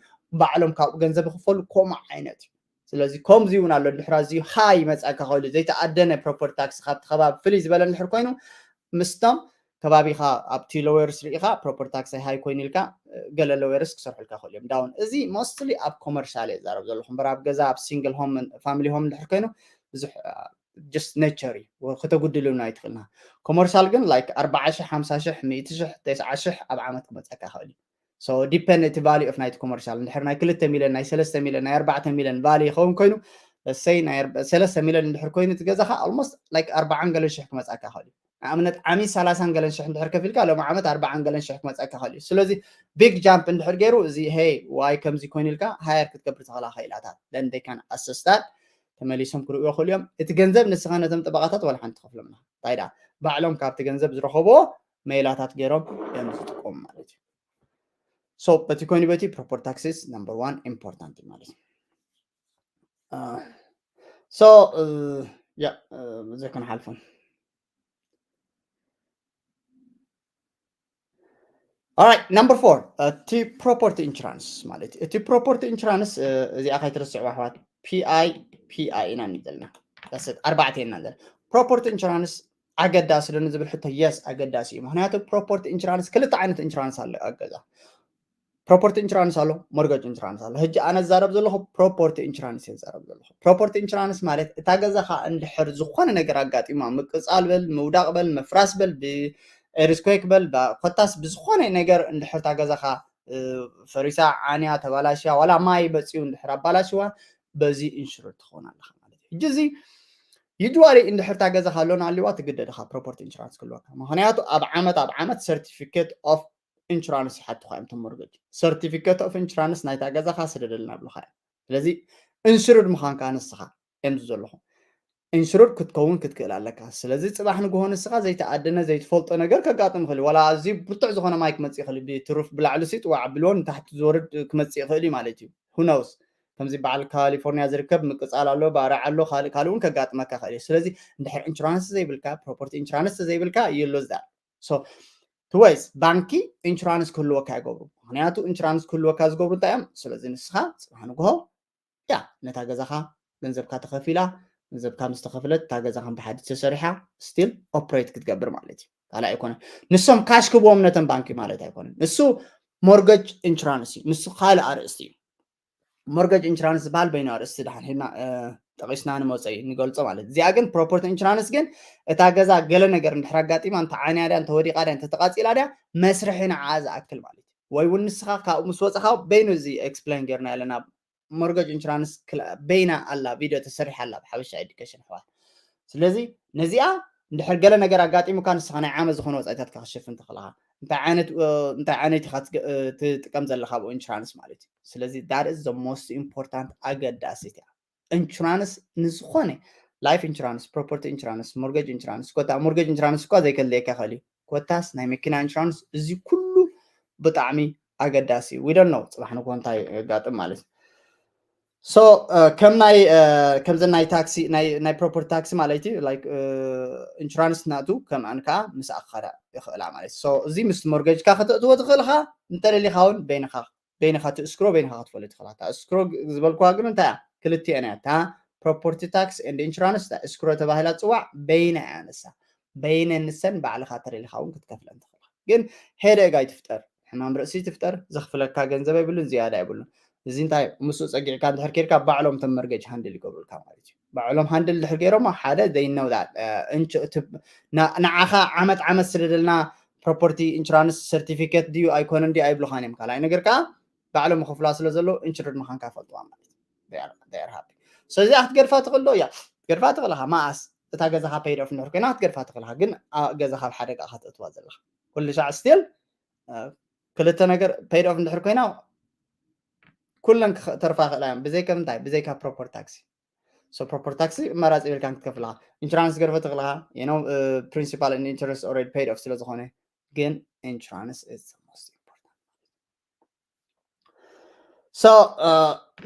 ባዕሎም ካብኡ ገንዘብ ይኽፈሉ፣ ከምኡ ዓይነት እዩ። ስለዚ ከምዚ እውን ኣሎ፣ እንድሕር ኣዝዩ high ይመፅኣካ ኮይኑ ዘይተኣደነ property tax ካብቲ ከባቢ ፍልይ ዝበለ እንድሕር ኮይኑ ምስቶም ከባቢኻ ኣብቲ lawyers ርኢኻ property tax high ኮይኑ ኢልካ ገለ lawyers ክሰርሑልካ ይኽእሉ እዮም። Down እዚ mostly ኣብ commercial እየ ዝዛረብ ዘለኹ እምበር ኣብ ገዛ ኣብ single home family home እንድሕር ኮይኑ ብዙሕ just nature እዩ፣ ከተጉድል እውን ኣይትኽእልና። Commercial ግን like ኣርባዓ ሽሕ፣ ሓምሳ ሽሕ፣ ሚእቲ ሽሕ፣ ተስዓ ሽሕ ኣብ ዓመት ክመፀካ ይኽእል እዩ። So depend እቲ value of ናይቲ commercial፣ እንድሕር ናይ ክልተ ሚልዮን፣ ናይ ሰለስተ ሚልዮን፣ ናይ ኣርባዕተ ሚልዮን value ይኸውን ኮይኑ፣ ሰይ ናይ ኣርባ- ሰለስተ ሚልዮን እንድሕር ኮይኑ እቲ ገዛኻ almost like ኣርባዓን ገለን ሽሕ ክመጻካ ይኽእል እዩ። ንኣብነት ዓሚ ሰላሳን ገለን ሽሕ እንድሕር ከፊልካ ሎም ዓመት ኣርባዓን ገለን ሽሕ ክመጻካ ይኽእል እዩ። ስለዚ big jump እንድሕር ገይሩ እዚ hey why ከምዚ ኮይኑ ኢልካ hire ክትገብር ትኽእላ ክኢላታት then they can assess that። ተመሊሶም ክርእዮ ይኽእሉ እዮም። እቲ ገንዘብ ንስኻ ነቶም ጠበቓታት ዋላ ሓንቲ ትኸፍሎም ኢኻ። እንታይ ደኣ ባዕሎም ካብቲ ገንዘብ ዝረኸብዎ ሜላታት ገይሮም እዮም ዝጥቀሙ ማለት እዩ። So በቲ ኮይኑ በቲ property taxes number one important እዩ ማለት እዩ። So yeah, ዘይኮነ ሓልፎም። Alright, number four እቲ property insurance ማለት እዩ። እቲ property insurance እዚኣ ከይትርስዕዋ ኣሕዋት፣ ፒ ኣይ ፒ ኣይ ኢና ንብል ዘለና። ኣርባዕተ ኢና ዘለና። Property insurance ኣገዳሲ ዶ ንዝብል ሕቶ፣ yes ኣገዳሲ እዩ። ምክንያቱ property insurance ክልተ ዓይነት insurance ኣሎ ኣብ ገዛ። Property insurance ኣሎ፣ mortgage insurance ኣሎ። ሕጂ ኣነ ዝዛረብ ዘለኹ property insurance እየ ዝዛረብ ዘለኹ። Property insurance ማለት እታ ገዛኻ እንድሕር ዝኾነ ነገር ኣጋጢማ፣ ምቅጻል በል፣ ምውዳቕ በል፣ ምፍራስ በል፣ ብ earthquake በል፣ ኮታስ ብዝኾነ ነገር እንድሕር እታ ገዛኻ ፈሪሳ፣ ዓንያ፣ ተባላሽያ፣ ዋላ ማይ በፂኡ እንድሕር ኣባላሽዋ፣ በዚ insured ትኸውን ኣለኻ ማለት እዩ። ሕጂ እዚ usually እንድሕር እታ ገዛኻ loan ኣልዋ ትግደድ ኢኻ property insurance ክህልወካ። ምክንያቱ ኣብ ዓመት ኣብ ዓመት certificate of insurance ይሓቱኻ እዮም እቶም mortgage። Certificate of insurance ናይታ ገዛኻ ስደደልና ብልኻ እዮም። ስለዚ insured ምዃንካ ንስኻ እዮም ዘለኹ። Insured ክትከውን ክትክእል ኣለካ። ስለዚ ፅባሕ ንግሆ ንስኻ ዘይተኣደነ ዘይትፈልጦ ነገር ከጋጥም ይኽእል እዩ። ዋላ ኣዝዩ ብርቱዕ ዝኾነ ማይ ክመፅእ ይኽእል እዩ። ብትሩፍ ብላዕሊ ሲጥ ዋዕ ብሎን ንታሕቲ ዝወርድ ክመፅእ ይኽእል እዩ ማለት እዩ። Who knows? ከምዚ በዓል ካሊፎርኒያ ዝርከብ ምቅፃል ኣሎ፣ ባርዕ ኣሎ፣ ካልእ ካልእ እውን ከጋጥመካ ይኽእል እዩ። ስለዚ እንድሕር insurance ዘይብልካ፣ property insurance ዘይብልካ you lose that። So ትወይስ ባንኪ insurance ክህልወካ ይገብሩ። ምክንያቱ insurance ክህልወካ ዝገብሩ እንታይ እዮም? ስለዚ ንስኻ ፅባሕ ንግሆ ያ ነታ ገዛኻ ገንዘብካ ተኸፊላ፣ ገንዘብካ ምስ ተኸፍለት እታ ገዛ ከም ብሓድሽ ተሰሪሓ still operate ክትገብር ማለት እዩ። ካልእ ኣይኮነን። ንሶም ካሽ ክብዎም ነተን ባንኪ ማለት ኣይኮነን። ንሱ mortgage insurance እዩ። ንሱ ካልእ ኣርእስቲ እዩ። Mortgage insurance ዝበሃል በይኑ ኣርእስቲ ድሓን ሂብና ጠቂስና ንመፀ እዩ ንገልፆ ማለት እዩ። እዚኣ ግን property insurance ግን እታ ገዛ ገለ ነገር እንድሕር ኣጋጢማ፣ እንተ ዓንያ ድያ፣ እንተ ወዲቓ ድያ፣ እንተ ተቃፂላ ድያ፣ መስርሒ ንዓ ዝኣክል ማለት እዩ። ወይ እውን ንስኻ ካብኡ ምስ ወፅኻ በይኑ እዚ explain ጌርና ኣለና። Mortgage insurance በይና ኣላ፣ ቪድዮ ተሰሪሓ ኣላ ብሓበሻ education ኣሕዋት። ስለዚ ነዚኣ እንድሕር ገለ ነገር ኣጋጢሙካ ንስኻ ናይ ዓመት ዝኾነ ወፃኢታትካ ክሸፍን ትኽእልኻ። እንታይ ዓይነት እንታይ ዓይነት ኢኻ ትጥቀም ዘለኻ ብኡ insurance ማለት እዩ። ስለዚ that is the most important ኣገዳሲት እያ። Insurance ንዝኾነ life insurance፣ property insurance፣ mortgage insurance፣ ኮታ mortgage insurance እኳ ዘይከልየካ ይኽእል እዩ። ኮታስ ናይ መኪና insurance፣ እዚ ኩሉ ብጣዕሚ ኣገዳሲ እዩ። We don't know ፅባሕ ንግሆ እንታይ የጋጥም ማለት እዩ። So ከም ናይ ከምዘን ናይ ታክሲ ናይ property tax ማለት እዩ። Like insurance ናቱ ከምኣን ከዓ ምስ ኣኻዳ ይኽእላ ማለት እዩ። So እዚ ምስ mortgage ካ ከተእትዎ ትኽእል ኢኻ። እንተደሊኻ እውን በይንኻ በይንኻ እቲ escrow በይንኻ ክትፈልዮ ትኽእል። እታ escrow ዝበልኩዋ ግን እንታይ እያ? ክልቲኤን እያ። እታ property tax and insurance እታ escrow ተባሂላ ትፅዋዕ በይና እያ ንሳ። በይነን ንሰን ባዕልኻ ተደሊኻ እውን ክትከፍለን ትኽእል። ግን headache ኣይትፍጠር፣ ሕማም ርእሲ ትፍጠር፣ ዘኽፍለካ ገንዘብ የብሉን፣ ዝያዳ የብሉን። እዚ እንታይ ምስኡ ፀጊዕካ እንድሕር ኬድካ ባዕሎም እቶም mortgage handle ይገብሩልካ ማለት እዩ። ባዕሎም handle እንድሕር ገይሮሞ ሓደ they know that ንዓኻ ዓመት ዓመት ስደደልና property insurance certificate ድዩ ኣይኮነን ድዩ ኣይብሉኻን እዮም። ካልኣይ ነገር ከዓ ባዕሎም ይኸፍሉዋ ስለ ዘለዉ insured ምዃንካ ይፈልጥዋ ማለት እዩ። They are happy። ስለዚ ክትገድፋ ትኽእል ዶ? ያ ክትገድፋ ትኽእል ኢኻ። መኣስ እታ ገዛኻ paid off እንድሕር ኮይና ክትገድፋ ትኽእል ኢኻ። ግን ገዛኻ ኣብ ሓደጋ ኢኻ ተእትዋ ዘለኻ። ኩሉ ሻዕ still ክልተ ነገር paid off እንድሕር ኮይና ኩለን ክተርፋ ይኽእላ እዮም። ብዘይከ ምንታይ? ብዘይካ property tax። So property tax ኣማራፂ የብልካን ክትከፍል ኢኻ። Insurance ገርፈ ትኽእል ኢኻ። You know principal and interest already paid off ስለ ዝኾነ ግን insurance is the most important። So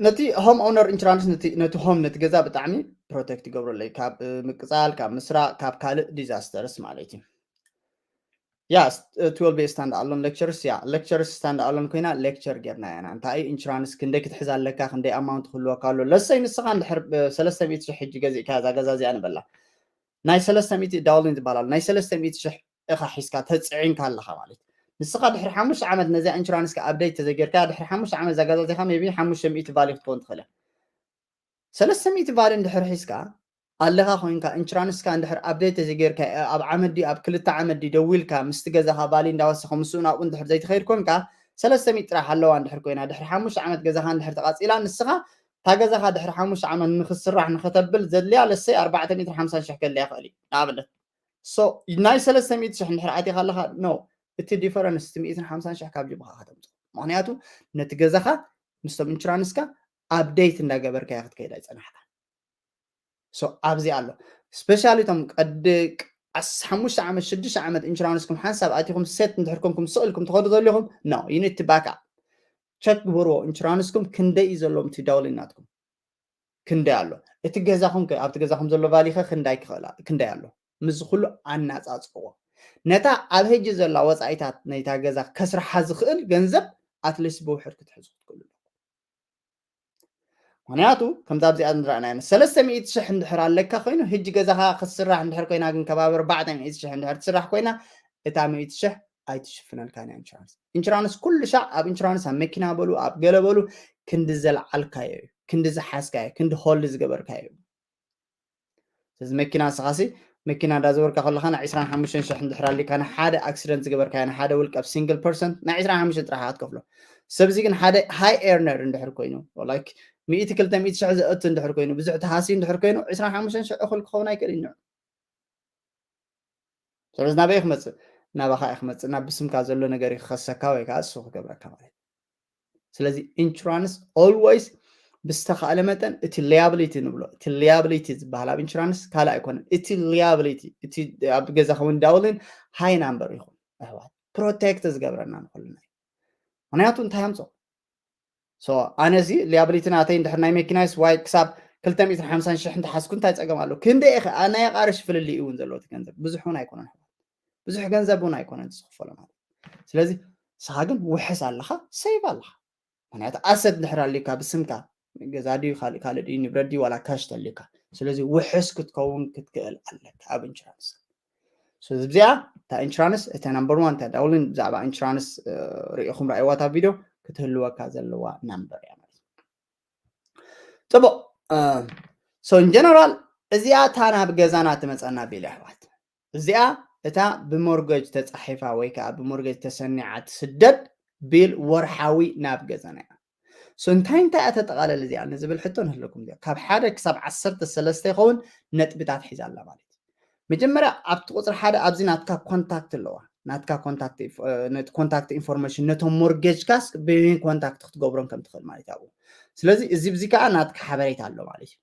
ነቲ home owner insurance ነቲ home ነቲ ገዛ ብጣዕሚ protect ይገብረለይ ካብ ምቅፃል ካብ ምስራቅ ካብ ካልእ disasters ማለት እዩ። Yeah, it will be stand alone lectures። Yeah, lectures stand alone ኮይና lecture ጌርና ኢና። እንታይ insurance ክንደይ ክትሕዝ ኣለካ፣ ክንደይ amount ክህልወካ ኣሎ። ለሰይ ንስኻ እንድሕር ሰለስተ ሚእቲ ሽሕ ሕጂ ገዚእካ እዛ ገዛ እዚኣ ንበላ ናይ ሰለስተ ሚእቲ ዳውሊን ዝበሃል ናይ ሰለስተ ሚእቲ ሽሕ ኢኻ ሒዝካ ተፅዒንካ ኣለኻ ማለት ንስኻ ድሕሪ ሓሙሽተ ዓመት ነዚኣ insurance ካ update ተዘይጌርካ ድሕሪ ሓሙሽተ ዓመት እዛ ገዛ እዚኻ maybe ሓሙሽተ ሚእቲ value ክትከውን ትኽእል። ሰለስተ ሚእቲ value እንድሕር ሒዝካ ኣለኻ ኮይንካ insurance ካ እንድሕር update ተዘይጌርካ ኣብ ዓመት ድዩ ኣብ ክልተ ዓመት ድዩ ደዊልካ ምስቲ ገዛኻ value እንዳወሰኸ ምስኡ ናብኡ እንድሕር ዘይትኸይድ ኮንካ ሰለስተ ሚእቲ ጥራሕ ኣለዋ እንድሕር ኮይና፣ ድሕሪ ሓሙሽተ ዓመት ገዛኻ እንድሕር ተቓጺላ፣ ንስኻ እታ ገዛኻ ድሕሪ ሓሙሽተ ዓመት ንኽስራሕ ንኸተብል ዘድልያ ለሰይ ኣርባዕተ ሚእትን ሓምሳን ሽሕ ከድልያ ይኽእል እዩ። ንኣብነት ሶ ናይ ሰለስተ ሚእቲ ሽሕ እንድሕር ኣቲኻ ኣለኻ፣ ኖ፣ እቲ ዲፈረንስ እቲ ሚእትን ሓምሳን ሽሕ ካብ ጅብኻ ከተምፅኦ። ምክንያቱ ነቲ ገዛኻ ምስቶም ኢንሹራንስካ ኣፕዴት እንዳገበርካዮ ክትከይድ ኣይፀናሕካ። ሶ ኣብዚ ኣሎ ስፔሻሊ እቶም ቀዲ ሓሙሽተ ዓመት ሽዱሽተ ዓመት ኢንሹራንስኩም ሓንሳብ ኣቲኹም ሴት እንድሕር ኮንኩም ስቕ ኢልኩም ትኸዱ ዘለኹም፣ ኖ፣ ዩ ኒድ ቱ ባክ ኣፕ። ቸክ ግበርዎ፣ ኢንሹራንስኩም ክንደይ እዩ ዘለዎም እቲ ዳውሊን ናትኩም፣ ክንደይ ኣሎ እቲ ገዛኹም ከ፣ ኣብቲ ገዛኹም ዘሎ ቫሊ ከ ክንዳይ ክኽእል፣ ክንደይ ኣሎ? ምስዚ ኩሉ ኣናጻጽርዎ። ነታ ኣብ ሕጂ ዘላ ወጻኢታት ናይታ ገዛ ከስርሓ ዝኽእል ገንዘብ ኣትሊስት ብውሕድ ክትሕዙ ክትክእሉ ኣለኩም። ምክንያቱ ከምዚ ኣብዚኣ ንረኣናዮ ሰለስተ ሚእቲ ሽሕ እንድሕር ኣለካ ኮይኑ፣ ሕጂ ገዛኻ ክትስራሕ እንድሕር ኮይና ግን ከባቢ ኣርባዕተ ሚእቲ ሽሕ እንድሕር ትስራሕ ኮይና፣ እታ ሚእቲ ሽሕ ኣይትሽፍነልካን እያ ኢንሹራንስ። ኢንሹራንስ ኩሉ ሻዕ ኣብ ኢንሹራንስ ኣብ መኪና በሉ ኣብ ገለ በሉ ክንዲ ዘልዓልካዮ እዩ፣ ክንዲ ዝሓዝካዮ፣ ክንዲ ሆልድ ዝገበርካዮ እዩ። ስለዚ መኪና ንስኻሲ መኪና እንዳዘወርካ ከለኻ ናይ ዕስራን ሓሙሽተን ሽሕ እንድሕር ኣሊካ ንሓደ ኣክሲደንት ዝገበርካዮ ንሓደ ውልቀብ ሲንግል ፐርሰን ናይ ዕስራን ሓሙሽተን ጥራሕ እያ ትከፍሎ። ሰብዚ ግን ሓደ ሃይ ኤርነር እንድሕር ኮይኑ ላይክ ሚእቲ ክልተ ሚእቲ ሽሕ ዘእቱ እንድሕር ኮይኑ ብዙሕ ተሃሲ እንድሕር ኮይኑ ዕስራን ሓሙሽተን ሽሕ እኹል ክኸውን ኣይክእልን እዩ። ስለዚ ናበይ ክመፅእ? ናባኻ እዩ ክመፅእ። ናብ ብስምካ ዘሎ ነገር እዩ ክኸሰካ ወይ ከዓ እሱ ክገብረካ ማለት እዩ። ስለዚ ኢንሹራንስ ኦልዌይስ ብዝተኻእለ መጠን እቲ ሊያብሊቲ ንብሎ፣ እቲ ሊያብሊቲ ዝበሃል ኣብ ኢንሹራንስ ካልእ ኣይኮነን። እቲ ሊያብሊቲ እቲ ኣብ ገዛኹም እንዳውልን ሃይ ናምበር ይኹን ኣሕዋት ፕሮቴክት ዝገብረና ንኩልና እዩ። ምክንያቱ እንታይ ኣምፅኦ ሶ ኣነዚ ሊያብሊቲ ናተይ እንድሕር ናይ መኪናይስ ዋይ ክሳብ ክልተ ሚእትን ሓምሳን ሽሕ እንተሓዝኩ እንታይ ፀገም ኣለዎ? ክንደይ ኢኸ ናይ ኣቃርሽ ፍልልይ እውን ዘለዎ እቲ ገንዘብ ብዙሕ እውን ኣይኮነን። ብዙሕ ገንዘብ እውን ኣይኮነን ዝኽፈሎ ማለት እዩ። ስለዚ ንስኻ ግን ውሕስ ኣለኻ፣ ሴቭ ኣለኻ። ምክንያቱ ኣሰት እንድሕር ኣልዩካ ብስምካ ገዛ ድዩ ካልእ ካልእ ድዩ ንብረት ድዩ ዋላ ካሽ ተልዩካ። ስለዚ ውሕስ ክትከውን ክትክእል ኣለካ ኣብ ኢንሹራንስ። ስለዚ እዚኣ እታ ኢንሹራንስ እታ ናምበር ዋን እታ ዳውሊን ብዛዕባ ኢንሹራንስ እ፣ ርኢኹም ረኣይዋ እታ ቪድዮ ክትህልወካ ዘለዋ ናምበር እያ ማለት እዩ። ፅቡቕ ሶ ኢን ጀነራል እዚኣ እታ ናብ ገዛና ትመፀና ቢል ኣሕዋት እዚኣ እታ ብሞርገጅ ተፃሒፋ ወይ ከዓ ብሞርገጅ ተሰኒዓ ትስደድ ቢል ወርሓዊ ናብ ገዛና እያ። ሶ እንታይ እንታይ እያ ተጠቓለል እዚኣ ንዝብል ሕቶ ንህለኩም እዚኣ ካብ ሓደ ክሳብ ዓሰርተ ሰለስተ ይኸውን ነጥብታት ሒዛ ኣላ ማለት እዩ። መጀመርያ ኣብቲ ቁፅሪ ሓደ ኣብዚ ናትካ ኮንታክት ኣለዋ ናትካ ኮንታክት ኢንፎ- እ፣ ነቲ ኮንታክት ኢንፎርሜሽን ነቶም ሞርጌጅካስ ብመን ኮንታክት ክትገብሮም ከም ትኽእል ማለት ኣብኡ። ስለዚ እዚ ብዚ ከዓ ናትካ ሓበሬታ ኣሎ ማለት እዩ።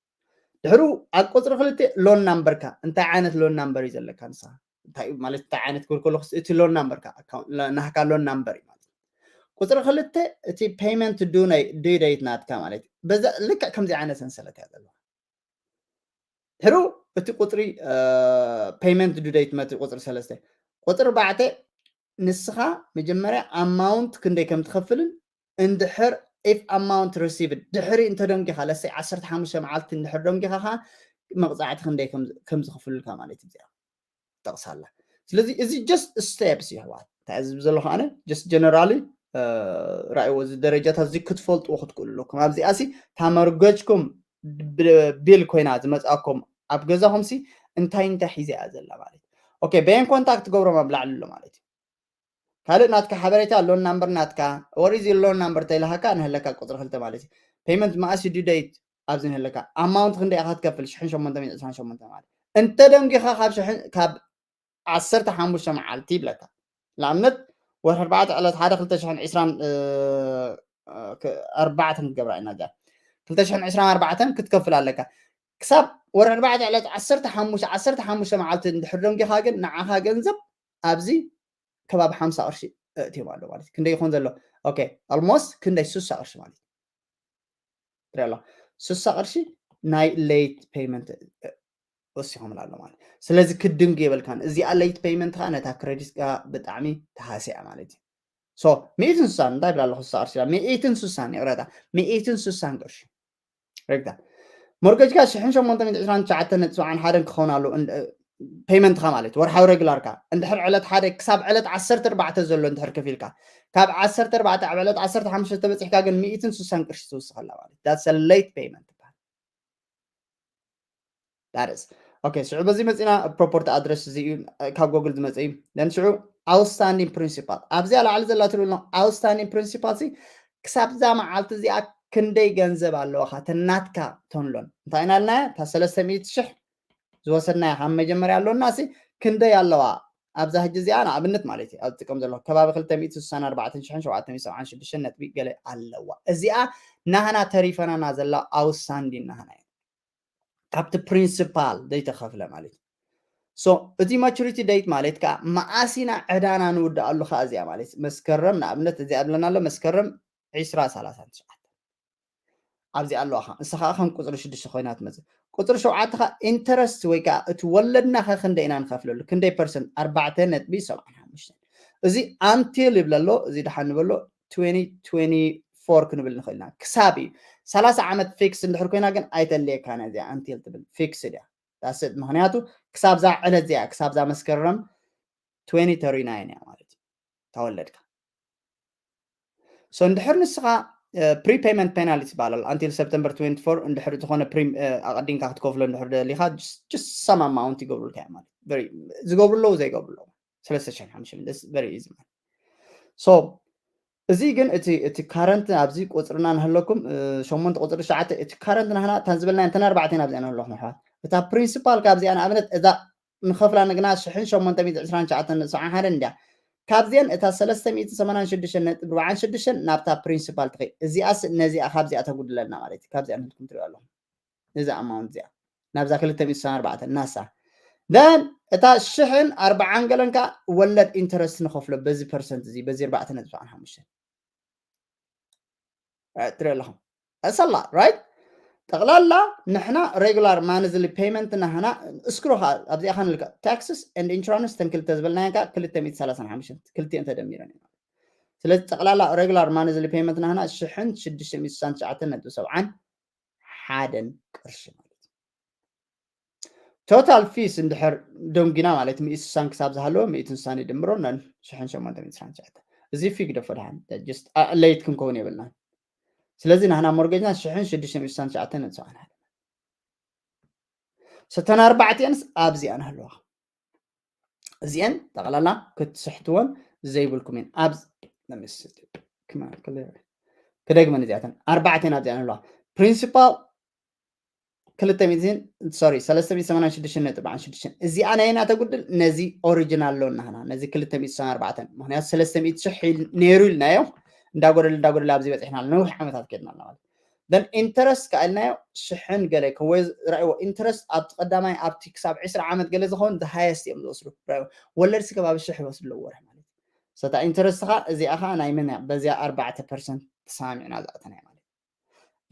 ድሕሩ ኣብ ቁፅሪ ክልተ ሎን ናምበርካ እንታይ ዓይነት ሎን ናምበር እዩ ዘለካ ንስኻ እንታይ እዩ ማለት እንታይ ዓይነት ክብል ከለኩስ እቲ ሎን ናምበርካ ኣካውንት ለ- ናህካ ሎን ናምበር እዩ ማለት እዩ። ቁፅሪ ክልተ እቲ ፔይመንት ዱ ናይ ዱ ደይት ናትካ ማለት እዩ። በዛ ልክዕ ከምዚ ዓይነት ሰንሰለት እያ ዘለዋ። ድሕሩ እቲ ቁፅሪ ፔይመንት ዱ ደይት መት ቁፅሪ ሰለስተ ቁፅሪ ኣርባዕተ ንስኻ መጀመርያ ኣማውንት ክንደይ ከም ትኸፍልን እንድሕር ኢፍ ኣማውንት ሪሲቭድ ድሕሪ እንተደንጊኻ ለሰይ ዓሰርተ ሓሙሽተ መዓልቲ እንድሕር ደንጊኻ ከዓ መቕፃዕቲ ክንደይ ከም- ከም ዝኽፍሉልካ ማለት እዩ። እዚኣ ጠቕሳላ። ስለዚ እዚ ጀስት ስቴፕስ እዩ ኣሕዋት እንታይ ዝብ ዘለኹ ኣነ ጀስት ጀነራሊ ራእይዎ እዚ ደረጃታት እዚ ክትፈልጥዎ ክትክእሉ ኣለኩም። ኣብዚኣ ሲ እታ መርገጅኩም ብ- ቢል ኮይና ዝመፅኣኩም ኣብ ገዛኹም ሲ እንታይ እንታይ ሒዘ እያ ዘላ ማለት እዩ። ኦኬ በየን ኮንታክት ገብሮም ኣብ ላዕሊ ኣሎ ማለት እዩ። ካልእ ናትካ ሓበሬታ ሎን ናምበር ናትካ ወር ኢዚ ሎን ናምበር ተይልሃካ ንህለካ ቁፅሪ ክልተ ማለት እዩ። ፔይመንት መኣስ ዩ ዱ ደይት ኣብዚ ንህለካ ኣማውንት ክንደይ ኢኻ ትከፍል ሽሕን ሸሞንተ ሚእትን ዕስራን ሸሞንተ ማለት እንተ ደንጊኻ ካብ ሽሕን ካብ ዓሰርተ ሓሙሽተ መዓልቲ ይብለካ። ንኣብነት ወርሒ ኣርባዕተ ዕለት ሓደ ክልተ ሽሕን ዕስራን እ፣ እ፣ ክ- ኣርባዕተን ክገብራ ኢና እዚኣ ክልተ ሽሕን ዕስራን ኣርባዕተን ክትከፍል ኣለካ። ክሳብ ወርሒ ኣርባዕተ ዕለት ዓሰርተ ሓሙሽተ ዓሰርተ ሓሙሽተ መዓልቲ እንድሕር ደንጊኻ ግን ንዓኻ ገንዘብ ኣብዚ ከባቢ ሓምሳ ቅርሺ እእትዮም ኣሎ ማለት እዩ። ክንደይ ይኾን ዘሎ? ኦኬ ኣልሞስት ክንደይ ሱሳ ቅርሺ ማለት እዩ። ትሪኦ ኣለኻ ሱሳ ቅርሺ ናይ ሌት ፔይመንት ወሲኾምላ ኣሎ ማለት እዩ። ስለዚ ክድንጉ የበልካን እዚኣ ሌት ፔይመንት ከዓ ነታ ክሬዲት ከዓ ብጣዕሚ ተሃስያ ማለት እዩ። ሶ ሚእትን ሱሳን እንታይ ብላ ኣለኹ ሱሳ ቅርሺ ሚእትን ሱሳን ይቕረታ ሚእትን ሱሳን ቅርሺ ሬግታ ሞርገጅካ ሽሕን ሸሞንተ ሚእትን ዕስራን ትሽዓተን ነጥቢ ሰብዓን ሓደን ክኸውን ኣለዎ ፔይመንትኻ ማለት ወርሓዊ ሬግላርካ እንድሕር ዕለት ሓደ ክሳብ ዕለት ዓሰርተ ኣርባዕተ ዘሎ እንድሕር ከፊልካ ካብ ዓሰርተ ኣርባዕተ ኣብ ዕለት ዓሰርተ ሓሙሽተ ተበፂሕካ ግን ሚእትን ሱሳን ቅርሺ ትውስኸላ ማለት ዳትስ ሌት ፔይመንት ይበሃል። ዳርስ ኦኬ ሽዑ በዚ መፂና ፕሮፐርቲ ኣድረስ እዚ እዩ ካብ ጎግል ዝመፀ እዩ ደን ሽዑ outstanding principal ኣብዚኣ ላዕሊ ዘላ ትርእዩ ኣለኹም outstanding principal ሲ ክሳብ እዛ መዓልቲ እዚኣ ክንደይ ገንዘብ ኣለዋኻ ተናትካ ተንሎን እንታይ ኢና ልናያ እታ ሰለስተ ሚእቲ ሽሕ ዝወሰድናያ ካብ መጀመርያ ኣሎና ሲ ክንደይ ኣለዋ ኣብዛ ሕጂ እዚኣ ንኣብነት ማለት እዩ ኣብ ዝጥቀም ዘለኹ ከባቢ ክልተ ሚእቲ ስሳን ኣርባዕተን ሽሕን ሸውዓተ ሚእቲ ሰብዓን ሽዱሽተን ነጥቢ ገለ ኣለዋ እዚኣ ናህና ተሪፈናና ዘላ outstanding ናህና እዩ ካብቲ principal ዘይተኸፍለ ማለት እዩ so እቲ maturity date ማለት ከዓ መዓሲና ዕዳና ንውድኣሉ ከዓ እዚኣ ማለት መስከረም ንኣብነት እዚኣ ብለና ኣሎ መስከረም ዕስራ ሰላሳን ትሽዓተ ኣብዚ ኣለዋ ከዓ ንሳ ከዓ ከም ቁፅሪ ሽዱሽተ ኮይና ትመፅእ ቁፅሪ ሸውዓተ ከዓ interest ወይ ከዓ እቲ ወለድና ከ ክንደይ ኢና ንኸፍለሉ ክንደይ percent ኣርባዕተ ነጥቢ ሰብዓን ሓሙሽተን እዚ until ይብለ ኣሎ እዚ ድሓን ንበሎ twenty twenty-four ክንብል ንኽእል ኢና ክሳብ እዩ ሰላሳ ዓመት fix እንድሕር ኮይና ግን ኣይተልየካን እዚኣ until ትብል fixed እያ that's it ምክንያቱ ክሳብዛ ዕለት እዚኣ ክሳብዛ መስከረም twenty thirty-nine እያ ማለት እዩ ተወለድካ so እንድሕር ንስኻ prepayment penalty ይባላል until September twenty-four እንድሕር ዝኾነ ኣቐዲምካ ክትከፍሎ እንድሕር ደሊኻ just some amount ይገብሩልካ ማለት ዝገብሩ ኣለዉ ዘይገብሩ ኣለዉ ሰለስተ ሽሕን ሓሙሽተ ሚእትን very easy ማለት so እዚ ግን እቲ እቲ current ኣብዚ ቁፅርና ንህለኩም ሸሞንተ ቁፅሪ ትሽዓተ እቲ current ናህና እታን ዝበልና እንተን ኣርባዕተን ኣብዚኣ ንህለኹም ኣሕዋት እታ principal ካብዚኣ ንኣብነት እዛ ንኸፍላ ንግና ሽሕን ሸሞንተ ሚእቲ ዕስራን ትሽዓተን ሰብዓን ሓደን እንድያ ካብዚአን እታ ሰለስተ ሚእቲ ሰማንያን ሽዱሽተን ነጥቢ ኣርባዓን ሽዱሽተን ናብታ principal ትኸይድ እዚኣስ ነዚኣ ካብዚኣ ተጉድለልና ማለት እዩ ካብዚኣ ንህልኩም ትሪኦ ኣለኹም ነዚ amount እዚኣ ናብዛ ክልተ ሚእቲ ሰማንያን ኣርባዕተን ናሳ then እታ ሽሕን ኣርባዓን ገለን ከዓ ወለድ interest ንኸፍሎ በዚ percent እዚ በዚ ኣርባዕተ ነጥቢ ሓሙሽተ ትሪኦ ኣለኹም that's a lot right ጠቕላላ ንሕና regular monthly payment ናህና እስክሮ ኣብዚኣ ከ ንልካ taxes and insurance ተን ክልተ ዝበልናዮ ከዓ ክልተ ሚእቲ ሰላሳን ሓሙሽተን ክልቲአን ተደሚረን እዩ ስለዚ ጠቕላላ regular monthly payment ናህና ሽሕን ሽዱሽተ ሚእቲ ስሳን ትሽዓተን ነጥቢ ሰብዓን ሓደን ቅርሺ ማለት total fees እንድሕር ደንጊና ማለት ሚእቲ ስሳን ክሳብ ዝሃለወ ሚእትን ስሳን ይድምሮ ነን ሽሕን ሸሞንተ ሚእቲ ስሳን ትሽዓተ እዚ fee ግደፎ ድሓን just late ክንከውን የብልናን ስለዚ ናህና mortgage ና ሽሕን ሽዱሽተ ሚእቲ ስሳን ትሽዓተን ነጥቢ ሰብዓን ሓደን ሰተን ኣርባዕቲአንስ ኣብዚኣን ኣለዋ እዚአን ጠቕላላ ክትስሕትወን ዘይብልኩም እየን ኣብ ክደግመን እዚኣተን ኣርባዕተን ኣብዚኣን ኣለዋ principal ክልተ ሚእትን sorry ሰለስተ ሚእቲ ሰማንያን ሽዱሽተን ነጥቢ ኣርባዓን ሽዱሽተን እዚኣ ናይና ተጉድል ነዚ original loan ናህና ነዚ ክልተ ሚእቲ ሰማንያን ኣርባዕተን ምክንያቱ ሰለስተ ሚእቲ ሽሕ ነይሩ ኢልናዮ እንዳጎደለ እንዳጎደለ ኣብዚ በፂሕና ነዊሕ ዓመታት ከድና ኣለና ማለት then interest ከዓ ኢልናዮ ሽሕን ገለ ወይ ራእይዎ interest ኣብቲ ቀዳማይ ኣብቲ ክሳብ ዕስራ ዓመት ገለ ዝኸውን the highest እዮም ዝወስዱ ራእይዎ ወለድሲ ከባቢ ሽሕ ይወስዱ ኣለዎ ወርሒ ማለት ሰታ interest ከዓ እዚኣ ከዓ ናይ መን እያ በዚኣ ኣርባዕተ percent ተሰማሚዕና ዝኣተናዮ ማለት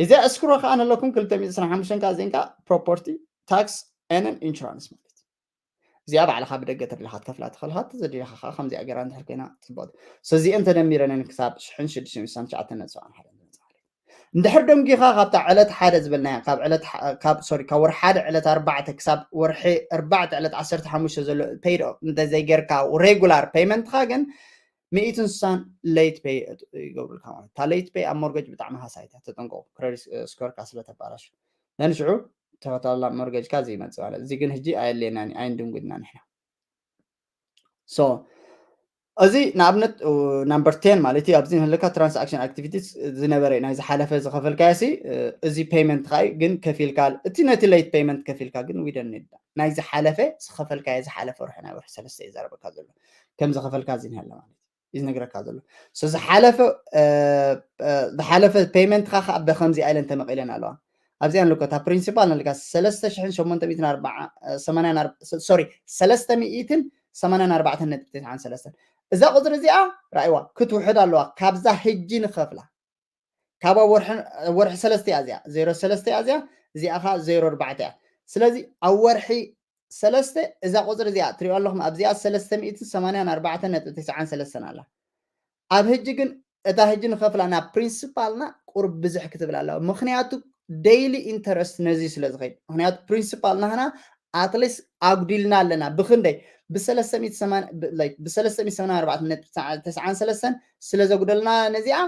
እዚኣ እስክሮ ከዓ ንለኩም ክልተ ሚእቲ ዕስራን ሓሙሽተን ከዓ እዚን ከዓ property tax and insurance ማለት እዚኣ ባዕልኻ ብደገ ተደሊኻ ትከፍላ ትኽእል ሃብቲ ዘድልኻ ከዓ ከምዚኣ ገይራ እንድሕር ኮይና ፅቡቅ እዚአን ተደሚረንን ክሳብ ሽሕን ሽዱሽተ ሚእቲ ስሳን ትሽዓተን ነጥቢ ሰብዓን ሓደን ዝመፅእ ማለት እዩ እንድሕር ደንጊኻ ካብታ ዕለት ሓደ ዝበልናያ ካብ ዕለት ካብ ሶሪ ካብ ወርሒ ሓደ ዕለት ኣርባዕተ ክሳብ ወርሒ ኣርባዕተ ዕለት ዓሰርተ ሓሙሽተ ዘሎ paid off እንተዘይጌርካ regular payment ኻ ግን ሚእትን ስሳን late pay ይገብሩልካ ማለት እታ late pay ኣብ mortgage ብጣዕሚ ሃሳይታ ተጠንቀቁ credit score ካ ስለተባላሹ ነንሽዑ ተኸታላ mortgage ካ ዘይመፅእ ማለት እዚ ግን ሕጂ ኣየድልየናን ኣይንድንጉድና ንሕና so እዚ ንኣብነት number ten ማለት እዩ ኣብዚ ንህልካ transaction activities ዝነበረ ናይ ዝሓለፈ ዝኸፈልካዮ ሲ እዚ payment ካ ግን ከፊልካ እቲ ነቲ late payment ከፊልካ ግን we don't need ናይዚ ሓለፈ ዝኸፈልካዮ ዝሓለፈ ወርሒ ናይ ወርሒ ሰለስተ እዩ ዘረበካ ዘሎ ከም ዝኸፈልካ እዚ ንሃለ ማለት እዩ ዝነግረካ ዘሎ ዝሓለፈ ዝሓለፈ payment ካ ከዓ በከምዚ ኣይለን ተመቂለን ኣለዋ ኣብዚኣ ንልኮ እታ principal ንልካ ሰለስተ ሽሕን ሸሞንተ ሚእትን ኣርባዓ ሰማንያን sorry ሰለስተ ሚእትን ሰማንያን ኣርባዕተን ነጥቢ ተስዓን ሰለስተን እዛ ቁፅሪ እዚኣ ራእይዋ ክትውሕድ ኣለዋ ካብዛ ሕጂ ንኸፍላ ካብ ወርሒ ሰለስተ እያ እዚኣ ዜሮ ሰለስተ እያ እዚኣ እዚኣ ከዓ ዜሮ ኣርባዕተ እያ ስለዚ ኣብ ወርሒ ሰለስተ እዛ ቁፅሪ እዚኣ ትሪኦ ኣለኹም ኣብዚኣ ሰለስተ ሚእትን ሰማንያን ኣርባዕተን ነጥቢ ተስዓን ሰለስተን ኣላ ኣብ ህጂ ግን እታ ህጂ ንኸፍላ ናብ principal ና ቁሩብ ብዝሕ ክትብል ኣለዋ ምክንያቱ daily interest ነዚ ስለ ዝኸይድ ምክንያቱ principal ናህና at least ኣጉዲልና ኣለና ብክንደይ ብሰለስተ ሚእትን ሰማንያን ኣርባዕተን ነጥቢ ተስዓን ሰለስተን ስለ ዘጉደልና ነዚኣ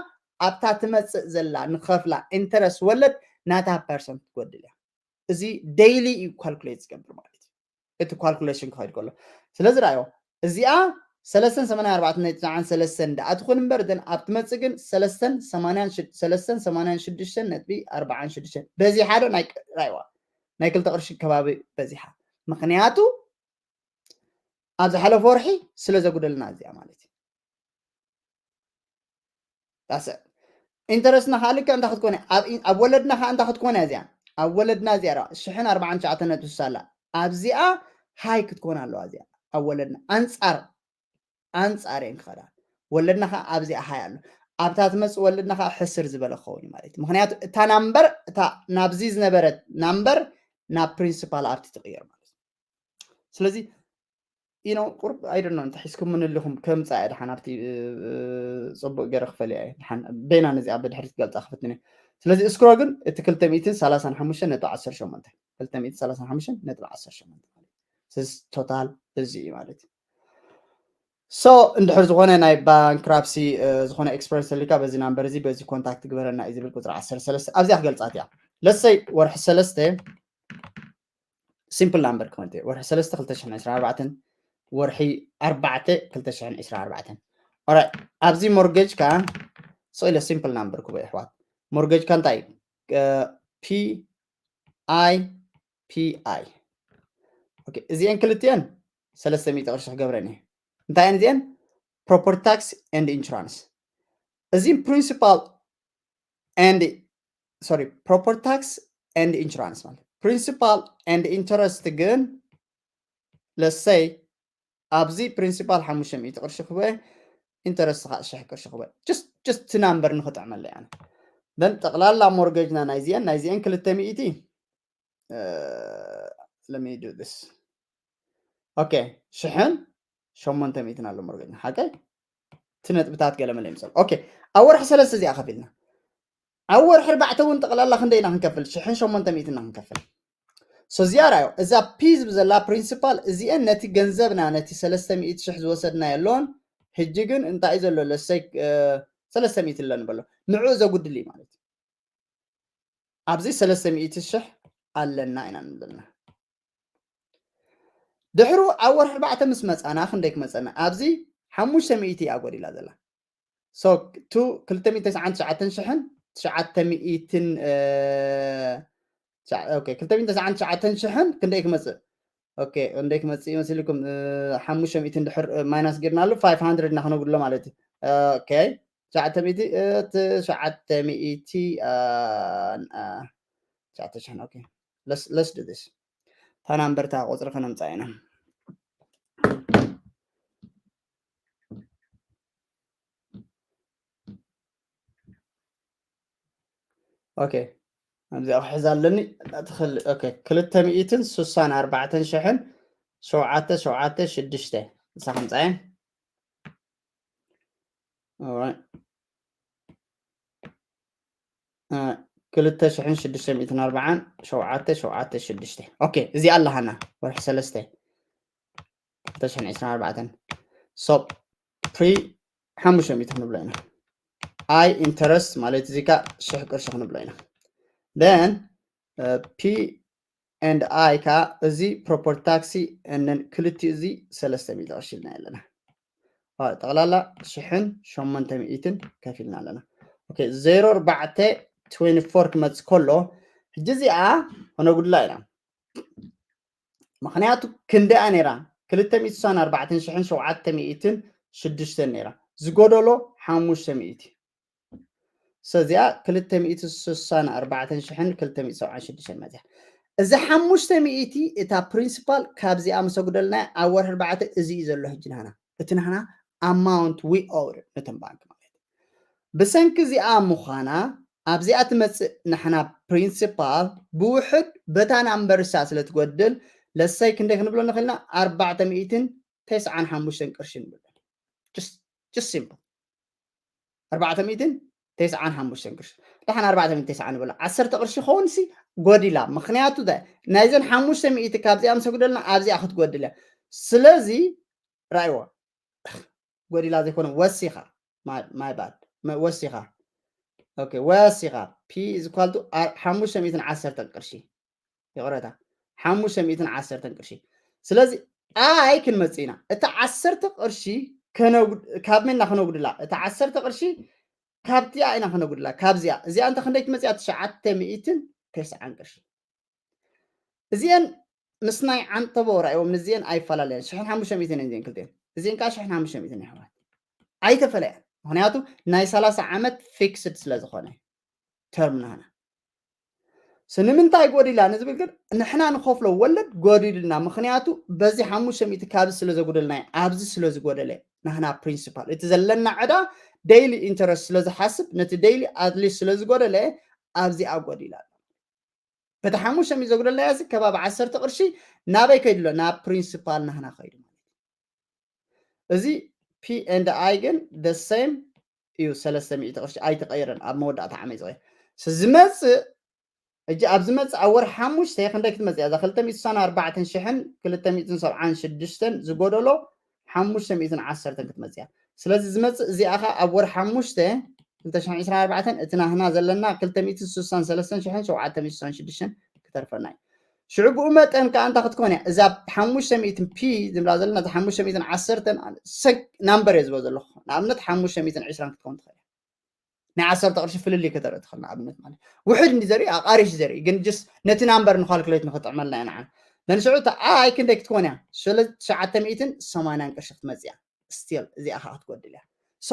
ኣብታ ትመፅእ ዘላ ንኸፍላ interest ወለድ ናታ percent ትጎድል እያ እዚ daily እዩ calculate ዝገብር ማለት እዩ እቲ calculation ክኸይድ ከሎ ስለዚ ራዮ እዚኣ ሰለስተን ሰማንያን ኣርባዕተን ነጥቢ ትስዓን ሰለስተን ደኣ ትኹን እምበር፣ then ኣብ ትመጽእ ግን ሰለስተን ሰማንያን ሽዱሽተን ነጥቢ ኣርባዓን ሽዱሽተን በዚሓ ዶ ናይ ራይዋ ናይ ክልተ ቅርሺ ከባቢ በዚሓ። ምክንያቱ ኣብ ዝሓለፈ ወርሒ ስለ ዘጉደልና እዚኣ ማለት እዩ። ኢንተረስትና ከዓ ልክዕ እንታይ ክትኮነ ኣብ ወለድና ከዓ እንታይ ክትኮነ እዚኣ ኣብ ወለድና እዚኣ ሽሕን ኣርባዓን ትሽዓተ ነጥቢ ስሳ ኣላ ኣብዚኣ ሃይ ክትኮን ኣለዋ እዚኣ ኣብ ወለድና ኣንፃር ኣንፃር እየን ክኸዳ ወለድና ከዓ ኣብዚኣ ሃይ ኣሎ ኣብታ ትመፅእ ወለድና ከዓ ሕስር ዝበለ ክኸውን እዩ ማለት እዩ ምክንያቱ እታ ናምበር እታ ናብዚ ዝነበረት ናምበር ናብ ፕሪንሲፓል ኣብቲ ትቕየር ማለት እዩ ስለዚ you know ቁርብ I don't know እንታይ ሒዝኩም ምን ኣለኹም ከምጻ እያ ድሓን ኣብቲ ጽቡቅ ገረ ክፈልያ እየ ድሓን በይና ነዚኣ ብድሕሪት ገልጻ ክፍትን እየ ስለዚ እስክሮ ግን እቲ ክልተ ሚእትን ሰላሳን ሓሙሽተን ነጥቢ ዓሰርተ ሸሞንተ ክልተ ሚእትን ሰላሳን ሓሙሽተን ነጥቢ ዓሰርተ ሸሞንተ ስለዚ ቶታል እዚ እዩ ማለት እዩ so እንድሕር ዝኾነ ናይ ባንክራፕሲ ዝኾነ ኤክስፐሪንስ ተልካ በዚ ናምበር እዚ በዚ ኮንታክት ግበረና እዩ ዝብል ቁፅሪ ዓሰርተ ሰለስተ ኣብዚኣ ክገልፃት እያ ለሰይ ወርሒ ሰለስተ simple number ክመልቲ ወርሒ ሰለስተ ክልተ ሽሕን ዕስራን ኣርባዕተን ወርሒ ኣርባዕተ ክልተ ሽሕን ዕስራን ኣርባዕተን ኦራይ ኣብዚ ሞርጌጅ ከ ስቕ ኢለ simple number ክበ ኣሕዋት ሞርጌጅ ከ እንታይ ፒ ኣይ ፒ ኣይ እዚአን ክልቲአን ሰለስተ ሚእቲ ቅርሺ ክገብረን እየ እንታይ እየን እዚአን property tax and insurance እዚ principal and sorry property tax and insurance ማለት principal and interest ግን let's say ኣብዚ principal ሓሙሽተ ሚእቲ ቅርሺ ክበ interest ከዓ ሽሕ ቅርሺ ክበ just just number ንክጥዕመለ እያ then ጠቕላላ mortgage ና ናይዚአን ናይዚአን ክልተ ሚእቲ let me do this okay ሽሕን ሸሞንተ ሚእትን ኣሎ mortgage ና ሓቀይ እቲ ነጥብታት ገለ መለ ይምሰል okay ኣብ ወርሒ ሰለስተ እዚኣ ከፊልና ኣብ ወርሒ ኣርባዕተ እውን ጠቕላላ ክንደይ ኢና ክንከፍል ሽሕን ሸሞንተ ሚእትን ኢና ክንከፍል so እዚኣ ራዮ እዛ ፒ ዝብ ዘላ principal እዚአን ነቲ ገንዘብና ነቲ ሰለስተ ሚእቲ ሽሕ ዝወሰድና የለውን ሕጂ ግን እንታይ እዩ ዘሎ ለሰይ ሰለስተ ሚእቲ ኣሎ ንበሎ ንዑ ዘጉድል እዩ ማለት እዩ ኣብዚ ሰለስተ ሚእቲ ሽሕ ኣለና ኢና ንብለና ድሕሩ ኣብ ወርሒ ኣርባዕተ ምስ መፃና ክንደይ ክመፀና ኣብዚ ሓሙሽተ ሚእቲ እያ ጎዲላ ዘላ so ቱ ክልተ ሚእቲ ተስዓን ትሽዓተን ሽሕን ትሽዓተ ሚእትን ክልተ ሚእቲ ተስዓን ትሽዓተን ሽሕን ክንደይ ክመፅእ ክንደይ ክመፅእ ይመስልኩም ሓሙሽተ ሚእቲ ድሕር ማይናስ ጌርናሉ ፋይቭ ሃንድረድ እና ክነጉድሎ ማለት እዩ ትሽዓተ ሚእቲ ትሽዓተ ሚእቲ ትሽዓተ ሽሕን let's do this ታና እምበርታ ቁፅሪ ከነምፃ ኢና okay ኣብዚኣ ክሕዝ ኣለኒ ትኽእል okay ክልተ ሚእትን ስሳን ኣርባዕተን ሽሕን ሸውዓተ ሸውዓተ ሽዱሽተ ንሳ ከምፃየ ክልተ ሽሕን ሽዱሽተ ሚእትን ኣርባዓን ሸውዓተ ሸውዓተ ሽዱሽተ okay እዚኣ ኣለሃና ወርሒ ሰለስተ ክልተ ሽሕን ዕስራን ኣርባዕተን so pre ሓሙሽተ ሚእቲ ክንብሎ ኢና ኣይ interest ማለት እዚ ካ ሽሕ ቅርሺ ክንብሎ ኢና then ፒ and ኣይ ካ እዚ property tax and ክልቲኡ እዚ ሰለስተ ሚእቲ ቅርሺ ኢልና ኣለና ጠቕላላ ሽሕን ሸሞንተ ሚእትን ከፊልና ኣለና ዜሮ ኣርባዕተ ትወንቲ ፎር ክመፅእ ከሎ ሕጂ እዚኣ ከነጉድላ ኢና ምክንያቱ ክንደኣ ነይራ ክልተ ሚእቲ ስሳን ኣርባዕተን ሽሕን ሸውዓተ ሚእትን ሽዱሽተን ነይራ ዝጎደሎ ሓሙሽተ ሚእቲ ሰዚኣ ክልተ ሚእቲ ስሳን ኣርባዕተን ሽሕን ክልተ ሚእቲ ሰብዓን ሽዱሽተን መፅያ እዚ ሓሙሽተ ሚእቲ እታ ፕሪንሲፓል ካብዚኣ ምስ ኣጉደልና ኣብ ወርሒ ኣርባዕተ እዚ እዩ ዘሎ ሕጂ ናህና እቲ ናህና amount we owed ነተን ባንክ ማለት ብሰንኪ እዚኣ ምዃና ኣብዚኣ ትመፅእ ንሕና ፕሪንሲፓል ብውሕድ በታ ናምበርሳ ስለ ትጎድል ለሰይ ክንደይ ክንብሎ ንኽእልና ኣርባዕተ ሚእትን ተስዓን ሓሙሽተን ቅርሺ ንብል just simple ኣርባዕተ ሚእትን ተስዓን ሓሙሽተን ቅርሺ ደሓን ኣርባዕተ ሚእትን ተስዓን ንበሎ ዓሰርተ ቅርሺ ኸውን ሲ ጎዲላ ምክንያቱ ናይዘን ሓሙሽተ ሚእቲ ካብዚኣ ምስ ኣጉደልና ኣብዚኣ ክትጎድል እያ ስለዚ ራእይዎ ጎዲላ ዘይኮነ ወሲኻ my bad ወሲኻ okay ወሲኻ ፒ is equal to ሓሙሽተ ሚእትን ዓሰርተ ቅርሺ ይቕረታ ሓሙሽተ ሚእትን ዓሰርተን ቅርሺ ስለዚ ኣይ ክንመጽእ ኢና እቲ ዓሰርተ ቅርሺ ካብ መና ከነጉድላ? እታ ዓሰርተ ቅርሺ ካብቲኣ ኢና ከነጉድላ። ካብዚኣ እዚኣ እንተ ክንደይ ትመፅያ? ትሽዓተ ሚእትን ተስዓን ቅርሺ። እዚአን ምስ ናይ ዓንተቦ ራእዮም ንዚአን ኣይፈላለያን። ሽሕን ሓሙሽተ ሚእትን እዚአን ክልቲአን፣ እዚአን ከዓ ሽሕን ሓሙሽተ ሚእትን። ይሕዋት ኣይተፈለያን። ምክንያቱ ናይ ሰላሳ ዓመት ፊክስድ ስለዝኮነ ተርም ናህና። ስንምንታይ ጎዲላ ንዝብል ግን ንሕና ንኸፍሎ ወለድ ጎዲልና። ምክንያቱ በዚ ሓሙሽተ ሚእቲ ካብዚ ስለ ዘጉደልና እዩ፣ ኣብዚ ስለ ዝጎደለ ናህና ፕሪንሲፓል፣ እቲ ዘለና ዕዳ ዴይሊ ኢንተረስት ስለ ዝሓስብ፣ ነቲ ዴይሊ ኣትሊስት ስለ ዝጎደለ ኣብዚኣ ጎዲላ። በቲ ሓሙሽተ ሚእቲ ዘጉደልና እዚ ከባቢ ዓሰርተ ቅርሺ ናበይ ከይዱ ኣሎ? ናብ ፕሪንሲፓል ናህና ከይዱ ማለት እዩ። እዚ ፒ ኤንድ ኣይ ግን ደ ሴም እዩ፣ ሰለስተ ሚእቲ ቅርሺ ኣይተቐየረን። ኣብ መወዳእታ ዓመት ዝቐየር ዝመፅእ፣ እጂ ኣብ ዝመፅእ ኣብ ወርሒ ሓሙሽተ ክንደይ ክትመፅእ እያ? እዛ ክልተ ሚእቲ ስሳን ኣርባዕተን ሽሕን ክልተ ሚእትን ሰብዓን ሽዱሽተን ዝጎደሎ ሓሙሽተ ሚእትን ዓሰርተን ክትመፅእ እያ። ስለዚ ዝመፅእ እዚኣ ኸ ኣብ ወርሒ ሓሙሽተ ክልተ ሽሕን ዕስራን ኣርባዕተን እቲ ናህና ዘለና ክልተ ሚእትን ስሳን ሰለስተን ሽሕን ሸውዓተ ሚእትን ስሳን ሽዱሽተን ክተርፈና እዩ። ሽዑ ብኡ መጠን ከዓ እንታይ ክትኮን እያ? እዛ ሓሙሽተ ሚእትን ፒ ዝብላ ዘለና፣ እዛ ሓሙሽተ ሚእትን ዓሰርተን ሰግ ናምበር እየ ዝብሎ ዘለኹ። ንኣብነት ሓሙሽተ ሚእትን ዕስራን ክትኮን ትኽእል እያ። ናይ ዓሰርተ ቅርሺ ፍልልይ ከተርኢ ትኽእል። ንኣብነት ማለት ውሕድ እንዲ ዘርኢ ኣቃሪሽ ዘርኢ ግን ጅስ ነቲ ናምበር ንካልኩሌት ንክጥዕመልና እያ። ንዓን መንስዑ እታ ኣይ ክንደይ ክትኮን እያ? ስለ ትሽዓተ ሚእትን ሰማንያን ቅርሺ ክትመፅእ እያ። ስቲል እዚኣ ከዓ ክትጎድል እያ። ሶ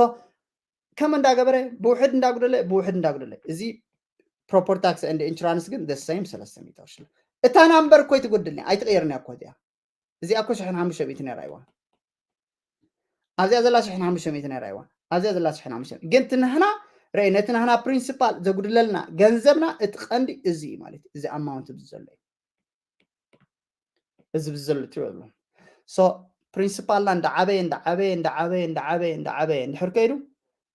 ከም እንዳገበረ ብውሕድ እንዳጉደለ ብውሕድ እንዳጉደለ፣ እዚ ፕሮፐርቲ ታክስ ኤንድ ኢንሹራንስ ግን ደ ሴም ሰለስተ ሚእቲ ቅርሺ። እታ ናምበር እኮ ኣይትጎድልን እያ፣ ኣይትቕየርን እያ እኮ እዚኣ። እዚኣ እኮ ሽሕን ሓሙሽተ ሚእትን እያ ራእይዋ። ኣብዚኣ ዘላ ሽሕን ሓሙሽተ ሚእትን እያ ራእይዋ። ኣብዚኣ ዘላ ሽሕን ሓሙሽተ ሚእትን። ግን እቲ ናህና ርአይ፣ ነቲ ናህና ፕሪንሲፓል ዘጉድለልና ገንዘብና እቲ ቀንዲ እዚ እዩ ማለት እዩ። እዚ ኣማውንት እዚ ዘሎ እዩ። እዚ ብዘሎ ትሪኦ ኣለኹም። ሶ ፕሪንሲፓልና እንዳዓበየ እንዳዓበየ እንዳዓበየ እንዳዓበየ እንዳዓበየ እንድሕር ከይዱ፣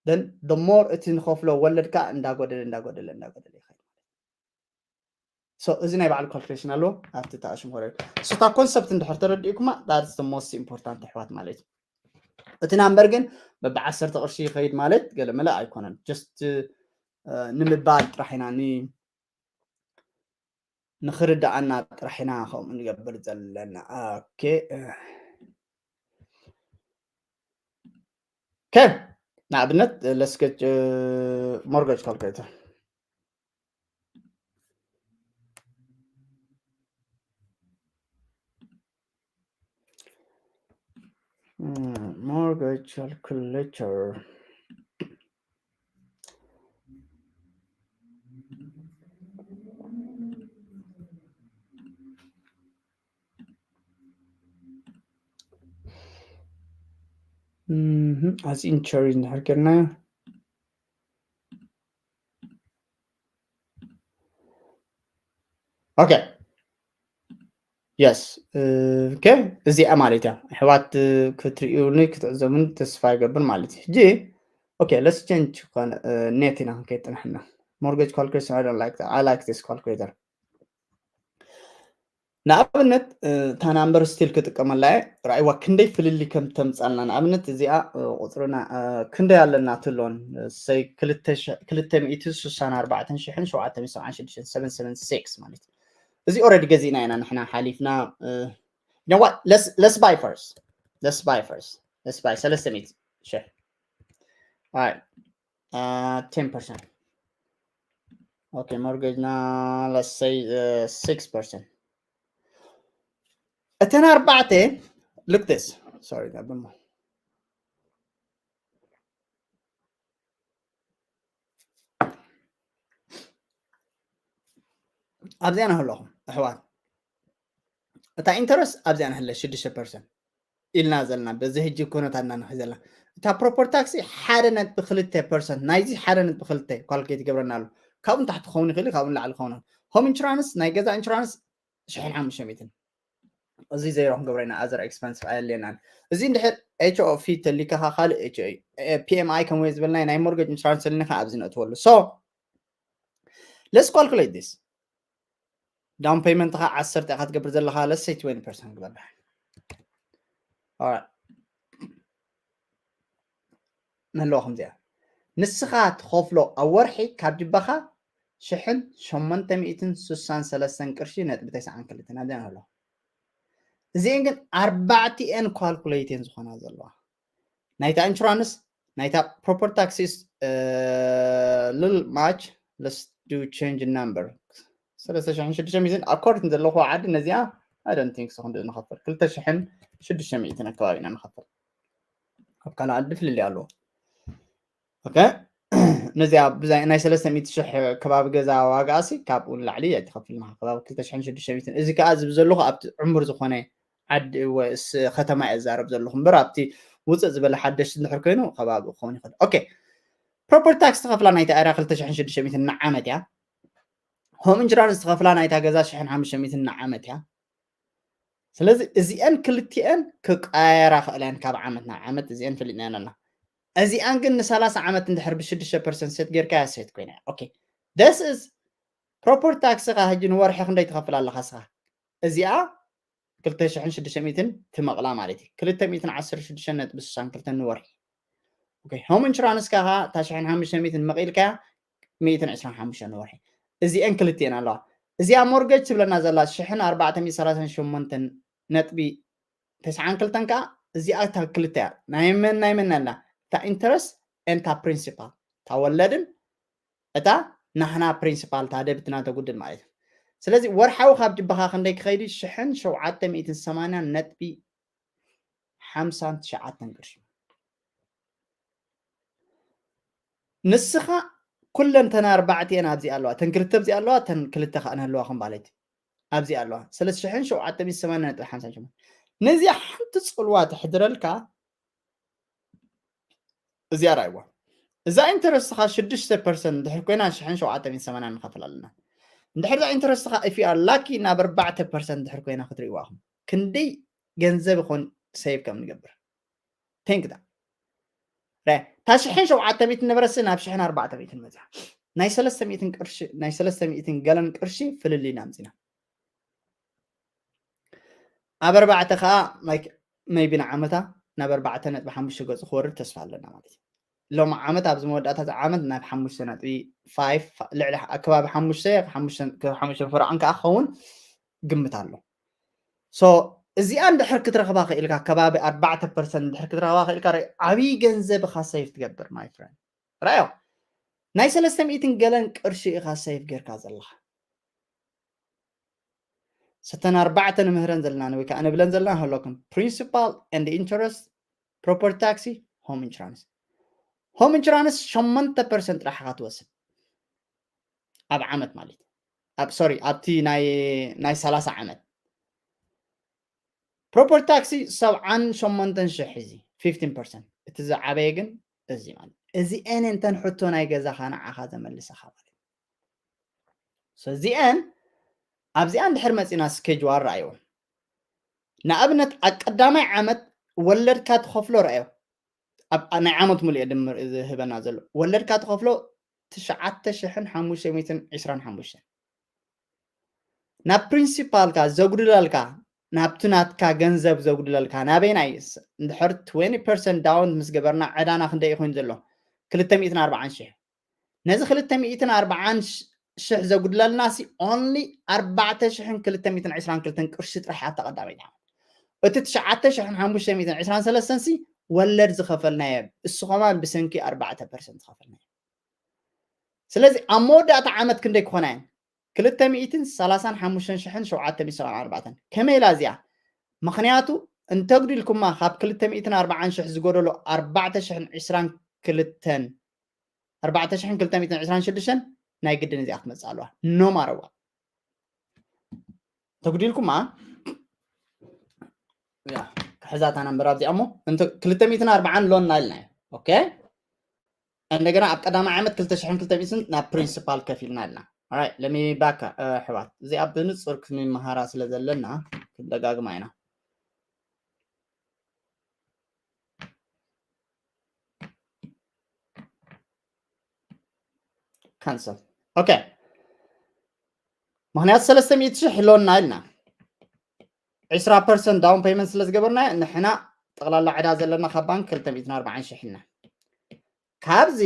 then the more እቲ ንኸፍሎ ወለድ ከዓ እንዳጎደለ እንዳጎደለ እንዳጎደለ ይኸይድ። ሶ እዚ ናይ ባዕሉ ካልኩሌሽን ኣለዎ። ኣብቲ ተኣሽም ኮረ እሱ እታ ኮንሰፕት እንድሕር ተረዲእኩማ፣ that's the most important ኣሕዋት ማለት እዩ። እቲ ናምበር ግን በብዓሰርተ ቅርሺ ይኸይድ ማለት ገለ መለ ኣይኮነን። ጀስት ንምባል ጥራሕ ኢና፣ ን ንኽርድኣና ጥራሕ ኢና ከምኡ ንገብር ዘለና። ኦኬ። ኦኬ። ንኣብነት let's get mortgage calculator. Mm, mortgage calculator. Mhm, as in cherry እንድሕር ጌርናዮ። ኦኬ። የስ። ኦኬ፣ እዚኣ ማለት እያ። ኣሕዋት ክትርእዩኒ ክትዕዘቡኒ ተስፋ ይገብር ማለት እዩ። ሕጂ ኦኬ፣ let's change ኮነ፣ ኔት ኢና ክንከይድ ጥንሕና። Mortgage calculator, I don't like that. I like this calculator. ንኣብነት እታ ናምበር ስቲል ክጥቀመላ እየ። ራእይዋ ክንደይ ፍልልይ ከም ተምፃልና። ንኣብነት እዚኣ ቁፅርና ክንደይ ኣለና ትሎን ሰይ ክልተ ሚእትን ስሳን ኣርባዕተን ሽሕን ሸውዓተ ሚእትን ሰብዓን ሽዱሽተን፣ ሰቨን ሰቨን ሲክስ ማለት እዩ። እዚ ኦረዲ ገዚእና ኢና ንሕና ሓሊፍና። Let's buy first. Let's buy first. Let's buy ሰለስተ ሚእቲ ሽሕ። Alright. Uh, ten percent. Okay, mortgage now, let's say uh, six percent. እተን ኣርባዕተ፣ look this. Sorry, that one. ኣብዚኣ ንህለኹም ኣሕዋት፣ እታ ኢንተረስት ኣብዚኣ ንህለ ሽዱሽተ ፐርሰንት ኢልና ዘለና፣ በዚ ሕጂ ኩነታትና ንኽዘላ እታ ፕሮፐርቲ ታክሲ ሓደ ነጥቢ ክልተ ፐርሰንት ናይዚ ሓደ ነጥቢ ክልተ ካልኩሌት ይገብረና ኣሎ። ካብኡ ንታሕቲ ክኸውን ይኽእል፣ ካብኡ ንላዕሊ ክኸውን። ሆም ኢንሹራንስ፣ ናይ ገዛ ኢንሹራንስ ሽሕን ሓሙሽተ ሚእትን። እዚ ዘይሮ ክንገብሮ ኢና፣ ኣዘር ኤክስፐንስ ኣየድልየናን። እዚ እንድሕር ኤች ኦ ፊ ተሊካ ካልእ ኤች ኦ ፒ ኤም ኣይ ከም ዝበልና ናይ ሞርጌጅ ኢንሹራንስ ተሊካ ኣብዚ ነእትወሉ። So let's calculate this. ዳውን ፔመንትኻ ዓሰርተ ኢኻ ትገብር ዘለኻ፣ let's say twenty percent ግበር። Alright. ንህልዋ ከምዚኣ፣ ንስኻ ትኸፍሎ ኣብ ወርሒ ካብ ጅባኻ ሽሕን ሸሞንተ ሚእትን ስሳን ሰለስተን ቅርሺ ነጥቢ ተስዓን ክልተን ኣብዚኣ ንህልዋ። እዚአን ግን ኣርባዕቲአን ካልኩሌት እየን ዝኾና ዘለዋ። ናይታ ኢንሹራንስ ናይታ property taxes ልል match let's do change number ሰለስተ ሽሕን ሽዱሽተ ሚእትን according ዘለኹ ዓዲ ነዚኣ I don't think so ክንዲ ንኸፍል ክልተ ሽሕን ሽዱሽተ ሚእትን ኣከባቢ ኢና ንኸፍል ኣብ ካልእ ዓዲ ፍልልይ ኣለዎ okay ነዚኣ ብዛይ ናይ ሰለስተ ሚእቲ ሽሕ ከባቢ ገዛ ዋጋ ሲ ካብኡ ንላዕሊ ኣይትኸፍልና ከባቢ ክልተ ሽሕን ሽዱሽተ ሚእትን እዚ ከዓ ዝብ ዘለኹ ኣብቲ ዕሙር ዝኾነ ዓዲ ወ- ስ- ከተማ እየ ዝዛረብ ዘለኹ እምበር ኣብቲ ውፅእ ዝበለ ሓደሽቲ እንድሕር ኮይኑ ከባቢ ክኸውን ይኽእል okay property tax ተኸፍላ ናይታ ኤርያ ክልተ ሽሕን ሽዱሽተ ሚእትን ንዓመት እያ home insurance ተኸፍላ ናይታ ገዛ ሽሕን ሓሙሽተ ሚእትን ንዓመት እያ ስለዚ እዚአን ክልቲአን ክቃየራ ክእለን ካብ ዓመት ናብ ዓመት እዚአን ፈሊጥናየን ኣለና እዚኣን ግን ንሰላሳ ዓመት እንድሕር ብሽዱሽተ ፐርሰንት ሴት ጌርካ እያ ሴት ኮይና እያ okay this is property tax ኻ ሕጂ ንወርሒ ክንደይ ትኸፍል ኣለኻ ስኻ እዚኣ ክልተ ሽሕን ሽዱሽተ ሚእትን ትመቕላ ማለት እዩ ክልተ ሚእትን ዓሰርተ ሽዱሽተ ነጥቢ ስሳን ክልተን ንወርሒ okay home insurance ካ እታ ሽሕን ሓሙሽተ ሚእትን መቒልካያ ሚእትን ዕስራን ሓሙሽተን ንወርሒ እዚአን ክልቲአን ኣለዋ እዚኣ mortgage ትብለና ዘላ ሽሕን ኣርባዕተ ሚእትን ሰላሳን ሸሞንተን ነጥቢ ተስዓን ክልተን ከዓ እዚኣ እታ ክልተ እያ ናይ መን ናይ መን ኣላ እታ interest and እታ principal እታ ወለድን እታ ናህና principal እታ ደብትና ተጉድል ማለት እዩ ስለዚ ወርሓዊ ካብ ጅባኻ ክንደይ ክኸይድ ሽሕን ሸውዓተ ሚእትን ሰማንያን ነጥቢ ሓምሳን ትሽዓተን ቅርሺ ንስኻ ኩለን ተን ኣርባዕቲኤን ኣብዚ ኣለዋ ተን ክልተ ኣብዚ ኣለዋ ተን ክልተ ከዓ ንህልዋ ከም ባለይቲ ኣብዚ ኣለዋ ሰለስተ ሽሕን ሸውዓተ ሚእትን ሰማንያን ነጥቢ ሓምሳን ሸሞንተን ነዚኣ ሓንቲ ፅልዋ ተሕድረልካ እዚኣ ራይዋ እዛ ኢንተረስትኻ ሽዱሽተ ፐርሰንት እንድሕር ኮይና ሽሕን ሸውዓተ ሚእትን ሰማንያን ንኸፍል ኣለና እንድሕር ዛ ኢንተረስትኻ if you are lucky ናብ ኣርባዕተ ፐርሰንት እንድሕር ኮይና ክትርእይዋ ኢኹም ክንደይ ገንዘብ ይኾን save ከም ንገብር think that እታ ሽሕን ሸውዓተ ሚእትን ነበረሲ ናብ ሽሕን ኣርባዕተ ሚእትን መፅያ ናይ ሰለስተ ሚእትን ቅርሺ ናይ ሰለስተ ሚእትን ገለን ቅርሺ ፍልልይ ናምፂና ኣብ ኣርባዕተ ከዓ maybe ንዓመታ ናብ ኣርባዕተ ነጥቢ ሓሙሽተ ገፁ ክወርድ ተስፋ ኣለና ማለት እዩ ሎም ዓመት ኣብዚ መወዳእታ ዓመት ናብ ሓሙሽተ ነጥቢ ፋይቭ ልዕሊ ኣከባቢ ሓሙሽተ ሓሙሽተ ፍርዖን ከዓ ክኸውን ግምት ኣሎ so እዚኣ እንድሕር ክትረኽባ ክኢልካ ከባቢ ኣርባዕተ ፐርሰንት እንድሕር ክትረኽባ ክኢልካ ዓብዪ ገንዘብ ኢኻ save ትገብር my friend ራዮ ናይ ሰለስተ ሚእትን ገለን ቅርሺ ኢኻ save ጌርካ ዘለኻ ሰተን ኣርባዕተ ንምህረን ዘለና ወይ ከዓ ንብለን ዘለና ሃለኩም principal and interest property tax home insurance home insurance ሸሞንተ ፐርሰንት ጥራሕ ኢኻ ትወስድ ኣብ ዓመት ማለት ኣብ sorry ኣብቲ ናይ ናይ ሰላሳ ዓመት property tax ሰብዓን ሸሞንተን ሽሕ እዚ fifteen percent እቲ ዝዓበየ ግን እዚ ማለት እዚአን እንተን ሕቶ ናይ ገዛኻ ንዓኻ ዘመልሰኻ ማለት እዚአን ኣብዚኣ እንድሕር መፂና schedule ረኣይዎ ንኣብነት ኣብ ቀዳማይ ዓመት ወለድካ ትኸፍሎ ረኣዮ ናይ ዓመት ሙሉእ ድምር ዝህበና ዘሎ ወለድካ ትኸፍሎ ትሽዓተ ሽሕን ሓሙሽተ ሚእትን ዕስራን ሓሙሽተን ናብ principal ካ ዘጉድለልካ ናብቲ ናትካ ገንዘብ ዘጉድለልካ ናበይናይ እንድሕር twenty percent down ምስ ገበርና ዕዳና ክንደይ ኮይኑ ዘሎ ክልተ ሚእትን ኣርባዓን ሽሕ ነዚ ክልተ ሚእትን ኣርባዓን ሽሕ ዘጉድለልና ሲ only ኣርባዕተ ሽሕን ክልተ ሚእትን ዕስራን ክልተን ቅርሺ ጥራሕ ኣታ ቀዳመይቲ ዓመት እቲ ትሽዓተ ሽሕን ሓሙሽተ ሚእትን ዕስራን ሰለስተን ሲ ወለድ ዝኸፈልናዮ እሱ ከማን ብሰንኪ ኣርባዕተ ፐርሰንት ዝኸፈልናዮ ስለዚ ኣብ መወዳእታ ዓመት ክንደይ ክኾና እየን ክልተ ሚእትን ሰላሳን ሓሙሽተን ሽሕን ሸውዓተ ሚእትን ሰብዓን ኣርባዕተን ከመይ ኢላ እዚኣ ምኽንያቱ እንተጉዲልኩማ ካብ ክልተ ሚእትን ኣርባዓን ሽሕ ዝጎደሎ ኣርባዕተ ሽሕን ዕስራን ክልተን ኣርባዕተ ሽሕን ክልተ ሚእትን ዕስራን ሽዱሽተን ናይ ግድን እዚኣ ክትመፅእ ኣለዋ no matter what ተጉዲልኩማ ክሕዛታ ነንበር ኣብዚኣ እሞ ክልተ ሚእትን ኣርባዓን ሎን ናይልና እዩ okay እንደገና ኣብ ቀዳማይ ዓመት ክልተ ሽሕን ክልተ ሚእትን ናብ principal ከፊልና ኣለና right let me back ኣሕዋት እዚኣ ብንፁር ክንመሃራ ስለ ዘለና ክንደጋግማ ኢና cancel okay ምክንያቱ ሰለስተ ሚእቲ ሽሕ ሎና ኢልና ዕስራ percent down payment ስለ ዝገበርና ንሕና ጠቕላላ ዕዳ ዘለና ካብ ባንክ ክልተ ሚእትን ኣርባዓን ሽሕ ኢና ካብዚ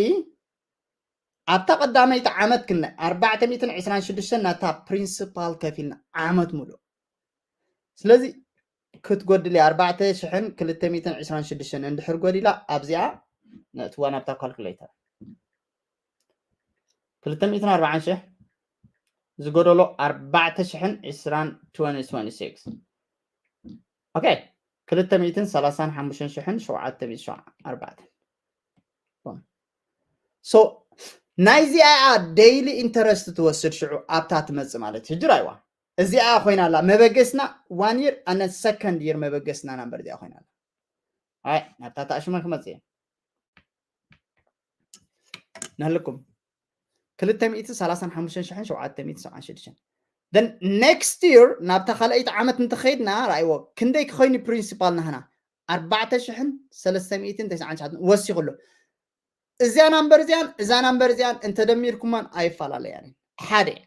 ኣብታ ቀዳመይቲ ዓመት ክነ ኣርባዕተ ሚእትን ዕስራን ሽዱሽተን ናታ principal ከፊልና ዓመት ሙሉእ ስለዚ ክትጎድል እያ። ኣርባዕተ ሽሕን ክልተ ሚእትን ዕስራን ሽዱሽተን እንድሕር ጎዲላ ኣብዚኣ ነእትዋ ናብታ ካልኩሌተር። ክልተ ሚእትን ኣርባዓን ሽሕ ዝጎደሎ ኣርባዕተ ሽሕን ዕስራን twenty twenty-six። ኦኬ፣ ክልተ ሚእትን ሰላሳን ሓሙሽተን ሽሕን ሸውዓተ ሚእትን ኣርባዕተን። So ናይዚኣ ዴይሊ ኢንተረስት ትወስድ ሽዑ ኣብታ ትመጽእ ማለት ሕጂ ራይዋ እዚኣ ኮይና ኣላ መበገስና one year and second year መበገስና ናምበር እዚኣ ኮይና ኣላ። ኣይ ናብታ ታሽመ ክመጽእ እየ። ነህልኩም ክልተ ሚእትን ሰላሳን ሓሙሽተን ሽሕን ሸውዓተ ሚእትን ሰብዓን ሽዱሽተን። Then next year ናብታ ካልኣይቲ ዓመት እንተኸይድና ራእይዎ ክንደይ ክኸይኑ ፕሪንሲፓል ናህና ኣርባዕተ ሽሕን ሰለስተ ሚእትን ተስዓን ትሽዓተን ወሲኹሎ። እዚኣ ናምበር እዚኣን እዛ ናምበር እዚኣን እንተደሚርኩማን ኣይፈላለያን እየን። ሓደ እየን።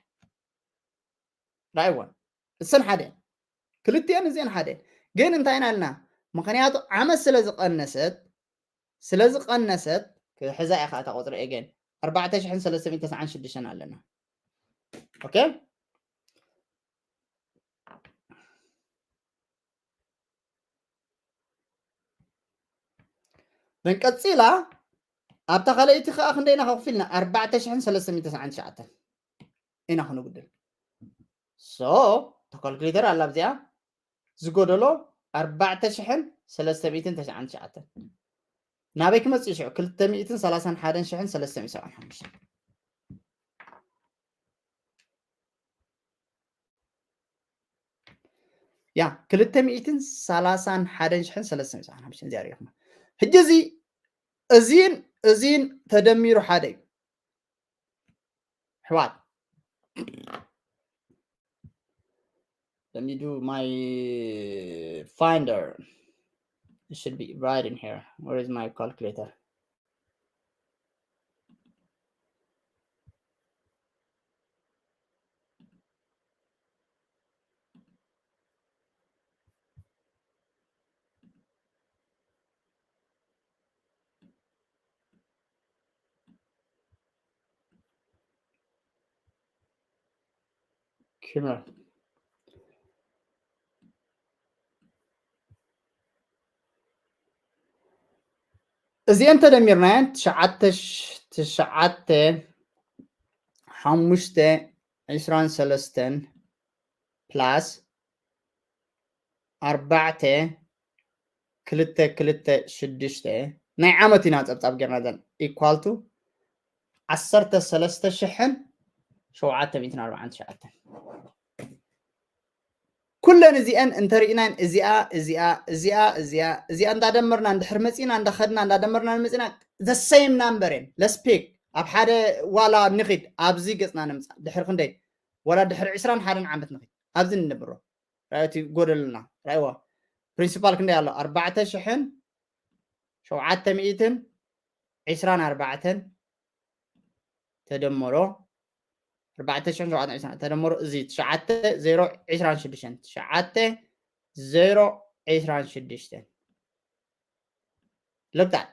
ራእይዎን እሰን ሓደ እየን። ክልቲአን እዚአን ሓደ እየን። ግን እንታይ ኢና ኢልና? ምኽንያቱ ዓመት ስለ ዝቐነሰት ስለ ዝቐነሰት ክሕዛ እየ ከዓ እታ ቁፅሪ ኤገን ኣርባዕተ ሽሕን ሰለስተ ሚእትን ተስዓን ሽዱሽተን ኣለና። ኦኬ፣ then ቀፂላ ኣብታ ካልኣይቲ ከዓ ክንደይ ኢና ከኽፊልና? ኣርባዕተ ሽሕን ሰለስተ ሚእትን ተስዓን ትሽዓተን ኢና ክንጉድል። So እታ ካልኩሌተር ኣላ ኣብዚኣ ዝጎደሎ ኣርባዕተ ሽሕን ሰለስተ ሚእትን ተስዓን ትሽዓተን ናበይ ክመፅእ ሽዑ? ክልተ ሚእትን ሰላሳን ሓደን ሽሕን ሰለስተ ሚእትን ሰብዓን ሓሙሽተን። ያ ክልተ ሚእትን ሰላሳን ሓደን ሽሕን ሰለስተ ሚእትን ሰብዓን ሓሙሽተን እዚኣ ሪኢኹማ። ሕጂ እዚ እዚን እዚን ተደሚሩ ሓደ እዩ። ኣሕዋት፣ let me do my finder. It should be right in here. Where is my calculator? Come here. እዚአን ተደሚርናየን ትሽዓተ ሽ-፣ ትሽዓተ ሓሙሽተ ዕስራን ሰለስተን ፕላስ ኣርባዕተ ክልተ ክልተ ሽዱሽተ ናይ ዓመት ኢና ጸብጻብ ጌርና ዘን equal to ዓሰርተ ሰለስተ ሽሕን ሸውዓተ ሚእትን ኣርባዓን ትሽዓተን። ኩለን እዚአን እንተርኢናን እዚኣ እዚኣ እዚኣ እዚኣ እዚኣ እንዳደመርና እንድሕር መፂና እንዳኸድና እንዳደመርና መፂና the same number እየን። Let's pick ኣብ ሓደ ዋላ ንኺድ ኣብዚ ገፅና ንምፃእ ድሕር ክንደይ ዋላ ድሕር ዕስራን ሓደን ዓመት ንኺድ ኣብዚ ንነብሮ ራእቲ ጎደልና ራእዋ ፕሪንሲፓል ክንደይ ኣሎ ኣርባዕተ ሽሕን ሸውዓተ ሚእትን ዕስራን ኣርባዕተን ተደመሮ ኣርባዕተ ሽሕን ሸውዓተ ሚእትን ዕስራን ተደመሮ እዚ ትሽዓተ ዜሮ ዕስራን ሽዱሽተን ትሽዓተ ዜሮ ዕስራን ሽዱሽተን ልክዕ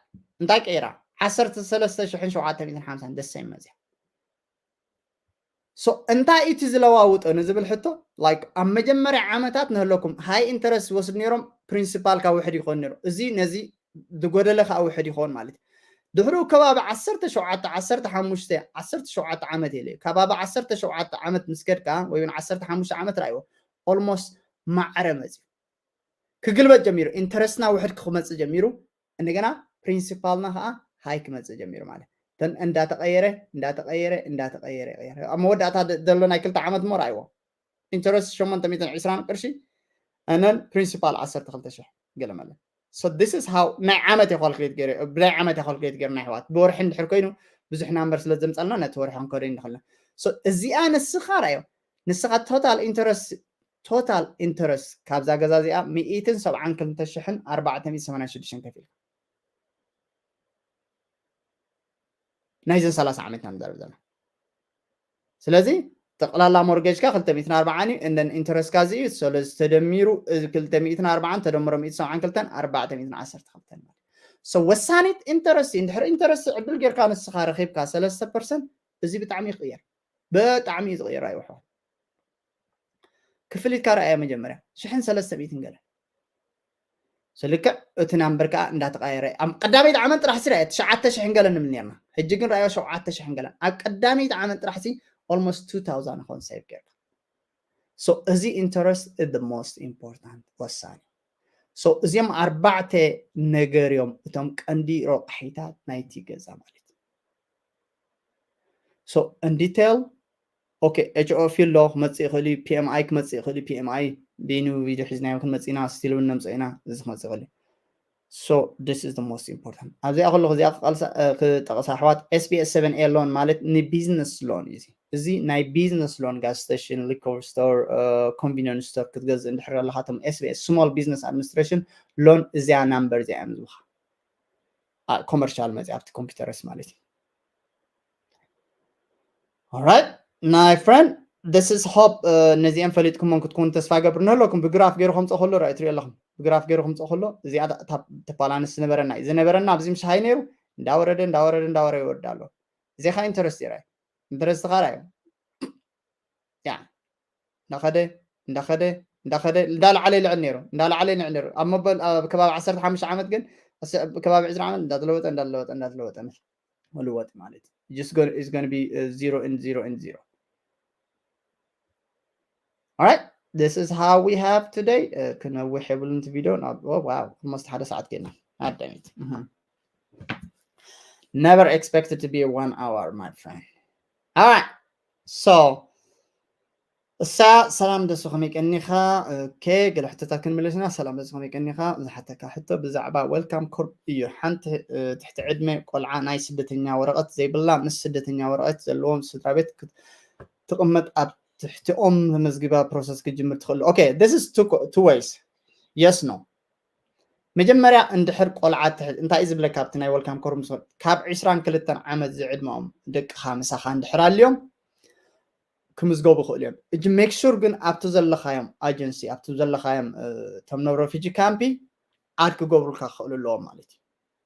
እንታይ ቀይራ ዓሰርተ ሰለስተ ሽሕን ሸውዓተ ሚእትን ሓምሳን ደስ ይመፅያ so እንታይ እቲ ዝለዋውጦ ንዝብል ሕቶ like ኣብ መጀመርያ ዓመታት ንህለኩም ሃይ ኢንተረስት ዝወስድ ነይሮም ፕሪንሲፓል ካብ ውሕድ ይኾን ነይሩ እዚ ነዚ ዝጎደለ ከዓ ውሕድ ይኾን ማለት እዩ ድሕሩ ከባቢ ዓሰርተ ሸውዓተ ዓሰርተ ሓሙሽተ ዓሰርተ ሸውዓተ ዓመት የለ ከባቢ ዓሰርተ ሸውዓተ ዓመት ምስ ከድካ ወይ እውን ዓሰርተ ሓሙሽተ ዓመት ራእይዎ almost ማዕረ መፅዩ ክግልበጥ ጀሚሩ ኢንተረስትና ውሕድ ክመፅእ ጀሚሩ እንደገና ፕሪንሲፓልና ከዓ ሃይ ክመፅእ ጀሚሩ ማለት ተን እንዳተቀየረ እንዳተቀየረ እንዳተቀየረ ይቀየር ኣብ መወዳእታ ዘሎ ናይ ክልተ ዓመት ሞ ራእይዎ ኢንተረስት ሸሞንተ ሚእትን ዕስራን ቅርሺ and then ፕሪንሲፓል ዓሰርተ ክልተ ሽሕ ገለ ማለት so this is how ናይ ዓመት የኳልኩሌት ገይረ ብናይ ዓመት የኳልኩሌት ገይርና ኣሕዋት ብወርሒ እንድሕር ኮይኑ ብዙሕ ናምበር ስለ ዘምፃልና ነቲ ወርሒ ክንከዶ ንኽእልና እዚኣ ንስኻ ራእዮ ንስኻ ቶታል ኢንተረስት ቶታል ኢንተረስት ካብዛ ገዛ እዚኣ ሚእትን ሰብዓን ክልተ ሽሕን ኣርባዕተ ሚእትን ሰማንያን ሽዱሽተን ከፊልካ ናይዘን ሰላሳ ዓመት ኢና ንዛረብ ዘለና ስለዚ ጠቕላላ ሞርጌጅካ ክልተ ሚእትን ኣርባዓን እዩ እንደን ኢንተረስትካ እዚ እዩ ስለዚ ተደሚሩ ክልተ ሚእትን ኣርባዓን ተደምሮ ሚእትን ሰብዓን ክልተን ኣርባዕተ ሚእትን ዓሰርተ ክልተን ማለት so ወሳኒት ኢንተረስት እንድሕር ኢንተረስት ዕድል ጌርካ ንስኻ ረኺብካ ሰለስተ ፐርሰንት እዚ ብጣዕሚ ይቕየር ብጣዕሚ እዩ ዝቕየር ኣይውሕዋል ክፍሊትካ ረኣያ መጀመርያ ሽሕን ሰለስተ ሚእትን ገለ ስልክዕ እቲ ናምበር ከዓ እንዳተቃየረ ኣብ ቀዳመይቲ ዓመት ጥራሕ ስራ ትሽዓተ ሽሕን ገለን ንብል ነርና። ሕጂ ግን ረኣዮ ሸውዓተ ሽሕን ገለን ኣብ ቀዳመይቲ ዓመት ጥራሕ ሲ almost two thousand ኾን save ጌርካ። So እዚ interest is the most important ወሳኒ። So እዚኦም ኣርባዕተ ነገር እዮም እቶም ቀንዲ ረቋሒታት ናይቲ ገዛ ማለት። So in detail okay HO field ዶ ክመፅእ ይኽእል እዩ፣ PMI ክመፅእ ይኽእል እዩ። PMI ቢኑ ቪዲዮ ሒዝናዮ ክንመፅእ ኢና፣ still እውን ነምፅኦ ኢና። እዚ ክመፅእ ይኽእል እዩ። So this is the most important። ኣብዚኣ ከለኹ እዚኣ ክጠቕሳ ኣሕዋት፣ SBS seven A loan ማለት ንቢዝነስ ሎን እዩ። እዚ ናይ ቢዝነስ ሎን፣ gas station፣ liquor store፣ convenience store ክትገዝእ እንድሕር ኣለኻ፣ እቶም SBS small business administration loan እዚኣ ናምበር እዚኣ እዮም ዝብኻ። ኮመርሻል መፅእ ኣብቲ ኮምፒውተርስ ማለት እዩ። Alright my friend, this is hope ነዚኦም ፈሊጥኩሞም ክትኮኑ ተስፋ ገብር። ንህለኩም ብግራፍ ገይሩ ከምፅኦ ከሎ ራእይ ትሪኦ ኣለኹም። ብግራፍ ገይሩ ከምፅኦ ከሎ እዚኣ ተፓላንስ ዝነበረና እዩ። ዝነበረና ኣብዚ ምሻሃይ ነይሩ እንዳወረደ እንዳወረደ እንዳወረ ይወርድ ኣሎ። እዚኻ ኢንተረስት ይራይ ኢንተረስት ኻራ እዩ። ያ እንዳኸደ እንዳኸደ እንዳኸደ እንዳለዓለ ይልዕል ነይሩ፣ እንዳለዓለ ይልዕል ነይሩ። ኣብ መበል ኣብ ከባቢ ዓሰርተ ሓሙሽተ ዓመት ግን ከባቢ ዕስራ ዓመት እንዳተለወጠ እንዳተለወጠ እንዳተለወጠ ምልወጥ ማለት is going to be zero and zero and zero. Alright, this is how we have today. ክነውሕ የብሉን እቲ ቪድዮ። Wow, almost ሓደ ሰዓት ጌና ኣዳሚት። Never expected to be one hour, my friend. Alright, so እሳ ሰላም ደሱ ከመይ ቀኒኻ? ኦኬ፣ ገለ ሕቶታት ክንምልስና። ሰላም ደሱ ከመይ ቀኒኻ? ዝሓተካ ሕቶ ብዛዕባ ዌልካም ኮርፕ እዩ። ሓንቲ ትሕቲ ዕድመ ቆልዓ ናይ ስደተኛ ወረቐት ዘይብላ ምስ ስደተኛ ወረቐት ዘለዎም ስድራ ቤት ትቕመጥ ኣብ ትሕቲኦም ተመዝጊባ ፕሮሰስ ክጅምር ትኽእል? Okay, this is two ways, yes no። መጀመርያ እንድሕር ቆልዓ እንታይ እዩ ዝብለካ ኣብቲ ናይ ዌልካም ኮርፕ ምስ ካብ ዕስራን ክልተን ዓመት ዝዕድመኦም ደቅኻ ምሳኻ እንድሕር ኣልዮም ክምዝገቡ ይኽእሉ እዮም። እጅ make sure ግን ኣብቲ ዘለኻዮም ኣጀንሲ ኣብቲ ዘለኻዮም እቶም ናብ ረፊጂ ካምፒ ኣድ ክገብሩልካ ክኽእሉ ኣለዎም ማለት እዩ።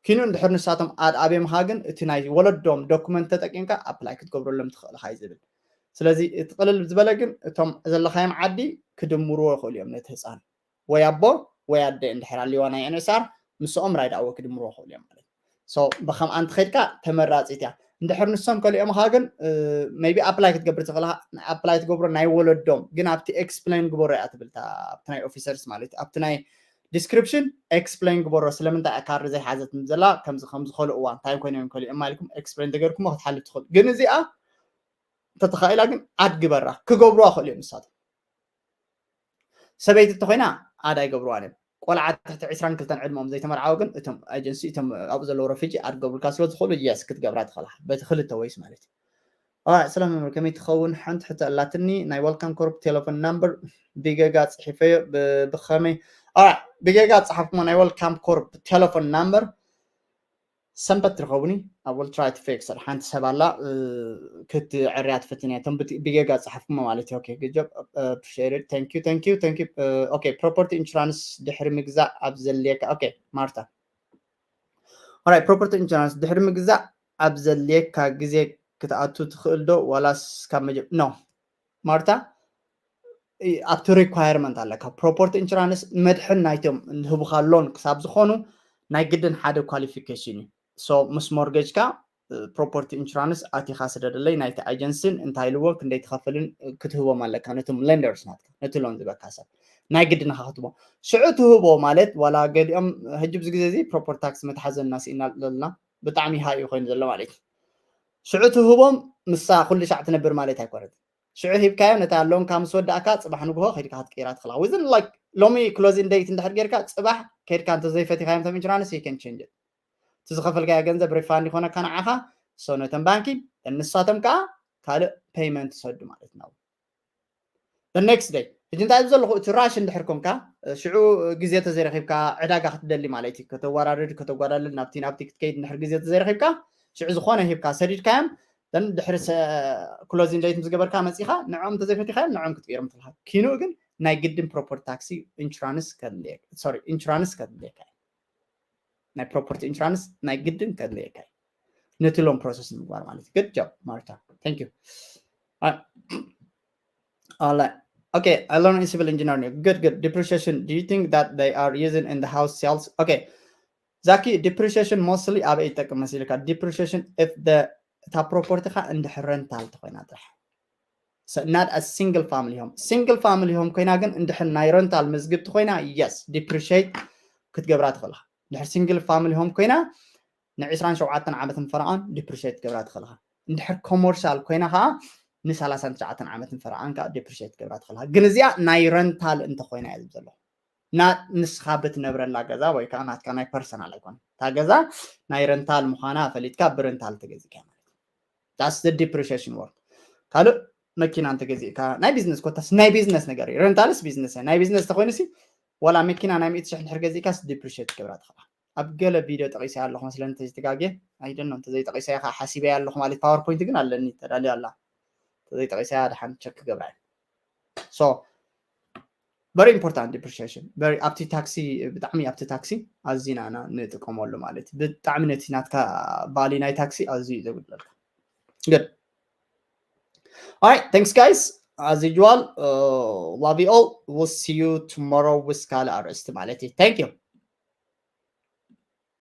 ኪኑ እንድሕር ንሳቶም ኣድ ኣብዮምኻ ግን እቲ ናይ ወለዶም ዶኩመንት ተጠቂምካ ኣፕላይ ክትገብረሎም ትኽእል ኢኻ እዩ ዝብል። ስለዚ እቲ ቅልል ዝበለ ግን እቶም ዘለኻዮም ዓዲ ክድምርዎ ይኽእሉ እዮም ነቲ ህፃን ወይ ኣቦ ወይ ኣደ እንድሕር ኣልዋ ናይ ኤንኤስኣር ምስኦም ራይድ ኣወ ክድምርዎ ይኽእሉ እዮም ማለት እዩ። ብኸምኣ እንተኸድካ ተመራፂት እያ። እንድሕር ንሶም ከሊኦምኻ ግን maybe ኣፕላይ ክትገብር ትኽእል ኢኻ። ኣፕላይ ትገብሮ ናይ ወለዶም ግን ኣብቲ ኤክስፕሌን ግበሮ እያ ትብል ኣብቲ ናይ ኦፊሰርስ ማለት ኣብቲ ናይ ዲስክሪፕሽን ኤክስፕሌን ግበሮ ስለምንታይ እያ ካርድ ዘይሓዘት ዘላ ከምዚ ከምዚ ከልእዋ እንታይ ኮይኖም ከሊኦም ማለትኩም ኤክስፕሌን ተገርኩሞ ክትሓልፍ ትኽእል። ግን እዚኣ እንተተኻኢላ ግን ኣድ ግበራ ክገብርዋ ክኽእሉ እዮም ንሳቶም። ሰበይቲ እንተኮይና ኣድ ኣይገብርዋን እዮም። ቆልዓ ትሕቲ ዕስራን ክልተን ዕድመኦም ዘይተመርዓወ ግን እቶም ኣጀንሲ እቶም ኣብኡ ዘለዉ ረፊጂ ኣድ ክገብሩልካ ስለ ዝኽእሉ የስ ክትገብራ ትኽእላ በቲ ክልተ ወይስ ማለት እዩ። ሰላም መምህር ከመይ ትኸውን? ሓንቲ ሕቶ ኣላትኒ ናይ ዌልካም ኮርፕ ቴሌፎን ናምበር ብጌጋ ፅሒፈዮ ብኸመይ? ብጌጋ ዝፀሓፍኩሞ ናይ ዌልካም ኮርፕ ቴሌፎን ናምበር ሰንበት ትረኸቡኒ። I will try to fix it። ሓንቲ ሰብ ኣላ ክትዕርያ ትፈትን እያ። እቶም ብጌጋ ዝፀሓፍኩሞ ማለት እዩ። Okay, good job, appreciate it, thank you, thank you, thank you። Okay, property insurance ድሕሪ ምግዛእ ኣብ ዘድልየካ። Okay ማርታ፣ alright, property insurance ድሕሪ ምግዛእ ኣብ ዘድልየካ ግዜ ክትኣቱ ትኽእል ዶ ዋላስ ካብ መጀ no ማርታ፣ ኣብቲ ሪኳየርመንት ኣለካ። ፕሮፐርቲ ኢንሹራንስ መድሕን ናይቶም ዝህቡካ ሎን ክሳብ ዝኾኑ ናይ ግድን ሓደ ኳሊፊኬሽን እዩ። ምስ ሞርጌጅካ ፕሮፐርቲ ኢንሹራንስ ኣቲኻ ስደደለይ ናይቲ ኣጀንስን እንታይ ኢልዎ ክንደይ ትኸፍልን ክትህቦም ኣለካ ነቶም ሌንደርስ ናትካ ነቲ ሎን ዝበካ ሰብ ናይ ግድን ኢኻ ክትቦ ሽዑ ትህቦ ማለት ዋላ ገሊኦም ሕጂ ብዚ ግዜ እዚ ፕሮፐርቲ ታክስ መትሓዘና ስኢና ዘለና ብጣዕሚ ሃይ እዩ ኮይኑ ዘሎ ማለት እዩ። ሽዑ ትህቦም ምሳ ኩሉ ሻዕ ትነብር ማለት ኣይኮነትን። ሽዑ ሂብካዮ ነታ ሎንካ ምስ ወዳእካ ፅባሕ ንግሆ ከይድካ ክትቀይራ ትኽእላ። Within like ሎሚ ክሎዚን ደይት እንድሕር ጌርካ ፅባሕ ከይድካ እንተዘይፈቲኻዮም ቶም ኢንሹራንስ you can change it። እቲ ዝኸፈልካዮ ገንዘብ ሪፋንድ ይኾነካ ንዓኻ። So ነቶም ባንኪ ንሳቶም ከዓ ካልእ ፔይመንት ይሰዱ ማለት ነው። The next day ሕጂ እንታይ ዘለኹ እቲ ራሽ እንድሕር ኮንካ ሽዑ ግዜ ተዘይረኺብካ ዕዳጋ ክትደሊ ማለት እዩ። ከተወራርድ ከተጓዳልል ናብቲ ናብቲ ክትከይድ እንድሕር ግዜ ተዘይረኺብካ ሽዑ ዝኾነ ሂብካ ሰዲድካዮም ድሕሪ ክሎዚንግ ደይት ምስ ገበርካ መፂኻ ንዕኦም እንተዘይፈቲኻዮም ንዕኦም ክትቅይሮም ትልካ። ኪኑ ግን ናይ ግድን ፕሮፐርቲ ታክሲ ኢንሹራንስ ከድልየካ ኢንሹራንስ ከድልየካ ናይ ፕሮፐርቲ ኢንሹራንስ ናይ ግድን ከድልየካ እዩ። ነቲ ሎን ፕሮሰስ ንምግባር ማለት እዩ። Good job ማርታ። Thank you። ኣላ Okay, I learned in civil engineering. Good, good. Depreciation. Do you think that they are using in the house sales? Okay. ዛኪ, depreciation mostly ኣበይ ይጠቅም መሲልካ? Depreciation if the እታ property ኻ እንድሕር rental ተኮይና ጥራሕ። Not a single family home. Single family home ኮይና ግን እንድሕር ናይ rental መዝግብቲ ኮይና yes depreciate ክትገብራ ትኽእልኻ። እንድሕር single family home ኮይና ን27 ዓመትን ፈረቓን depreciate ክትገብራ ትኽእልኻ። እንድሕር commercial ኮይና ከዓ ን39 ዓመትን ፈረቓን ከዓ depreciate ክትገብራ ትኽእልኻ። ግን እዚኣ ናይ rental እንተኮይና እያ ዝብል ዘለኹ። ና ንስኻ ብትነብረላ ገዛ ወይ ከዓ ናትካ ናይ personal ኣይኮነ። እታ ገዛ ናይ rental ምዃና ፈሊጥካ ብ rental ተገዚእካያ ማለት እዩ። That's the depreciation word። ካልእ መኪና እንተገዚእካ ናይ business ኮታስ ናይ business ነገር እዩ። Rental ስ business እዩ። ናይ business ተኮይኑ ሲ ዋላ መኪና ናይ ሚእቲ ሽሕ እንድሕር ገዚእካስ depreciate ክገብራ ትኽእላ። ኣብ ገለ video ጠቂሰያ ኣለኹ መስለኒ እንተዘይተጋግየ። I don't know እንተዘይጠቂሰያ ከዓ ሓሲበያ ኣለኹ ማለት PowerPoint ግን ኣለኒ ተዳልያ ኣላ። እንተዘይጠቂሰያ ደሓን check ክገብራ እየ። So very important depreciation። Very ኣብቲ ታክሲ ብጣዕሚ ኣብቲ ታክሲ ኣዚና ኢና ንጥቀመሉ ማለት እዩ። ብጣዕሚ ነቲ ናትካ value ናይ ታክሲ ኣዝዩ እዩ ዘጉድለልካ። Good. All right, thanks guys. As usual, uh, love you all. We'll see you tomorrow with ካልእ ኣርእስቲ ማለት እዩ። Thank you.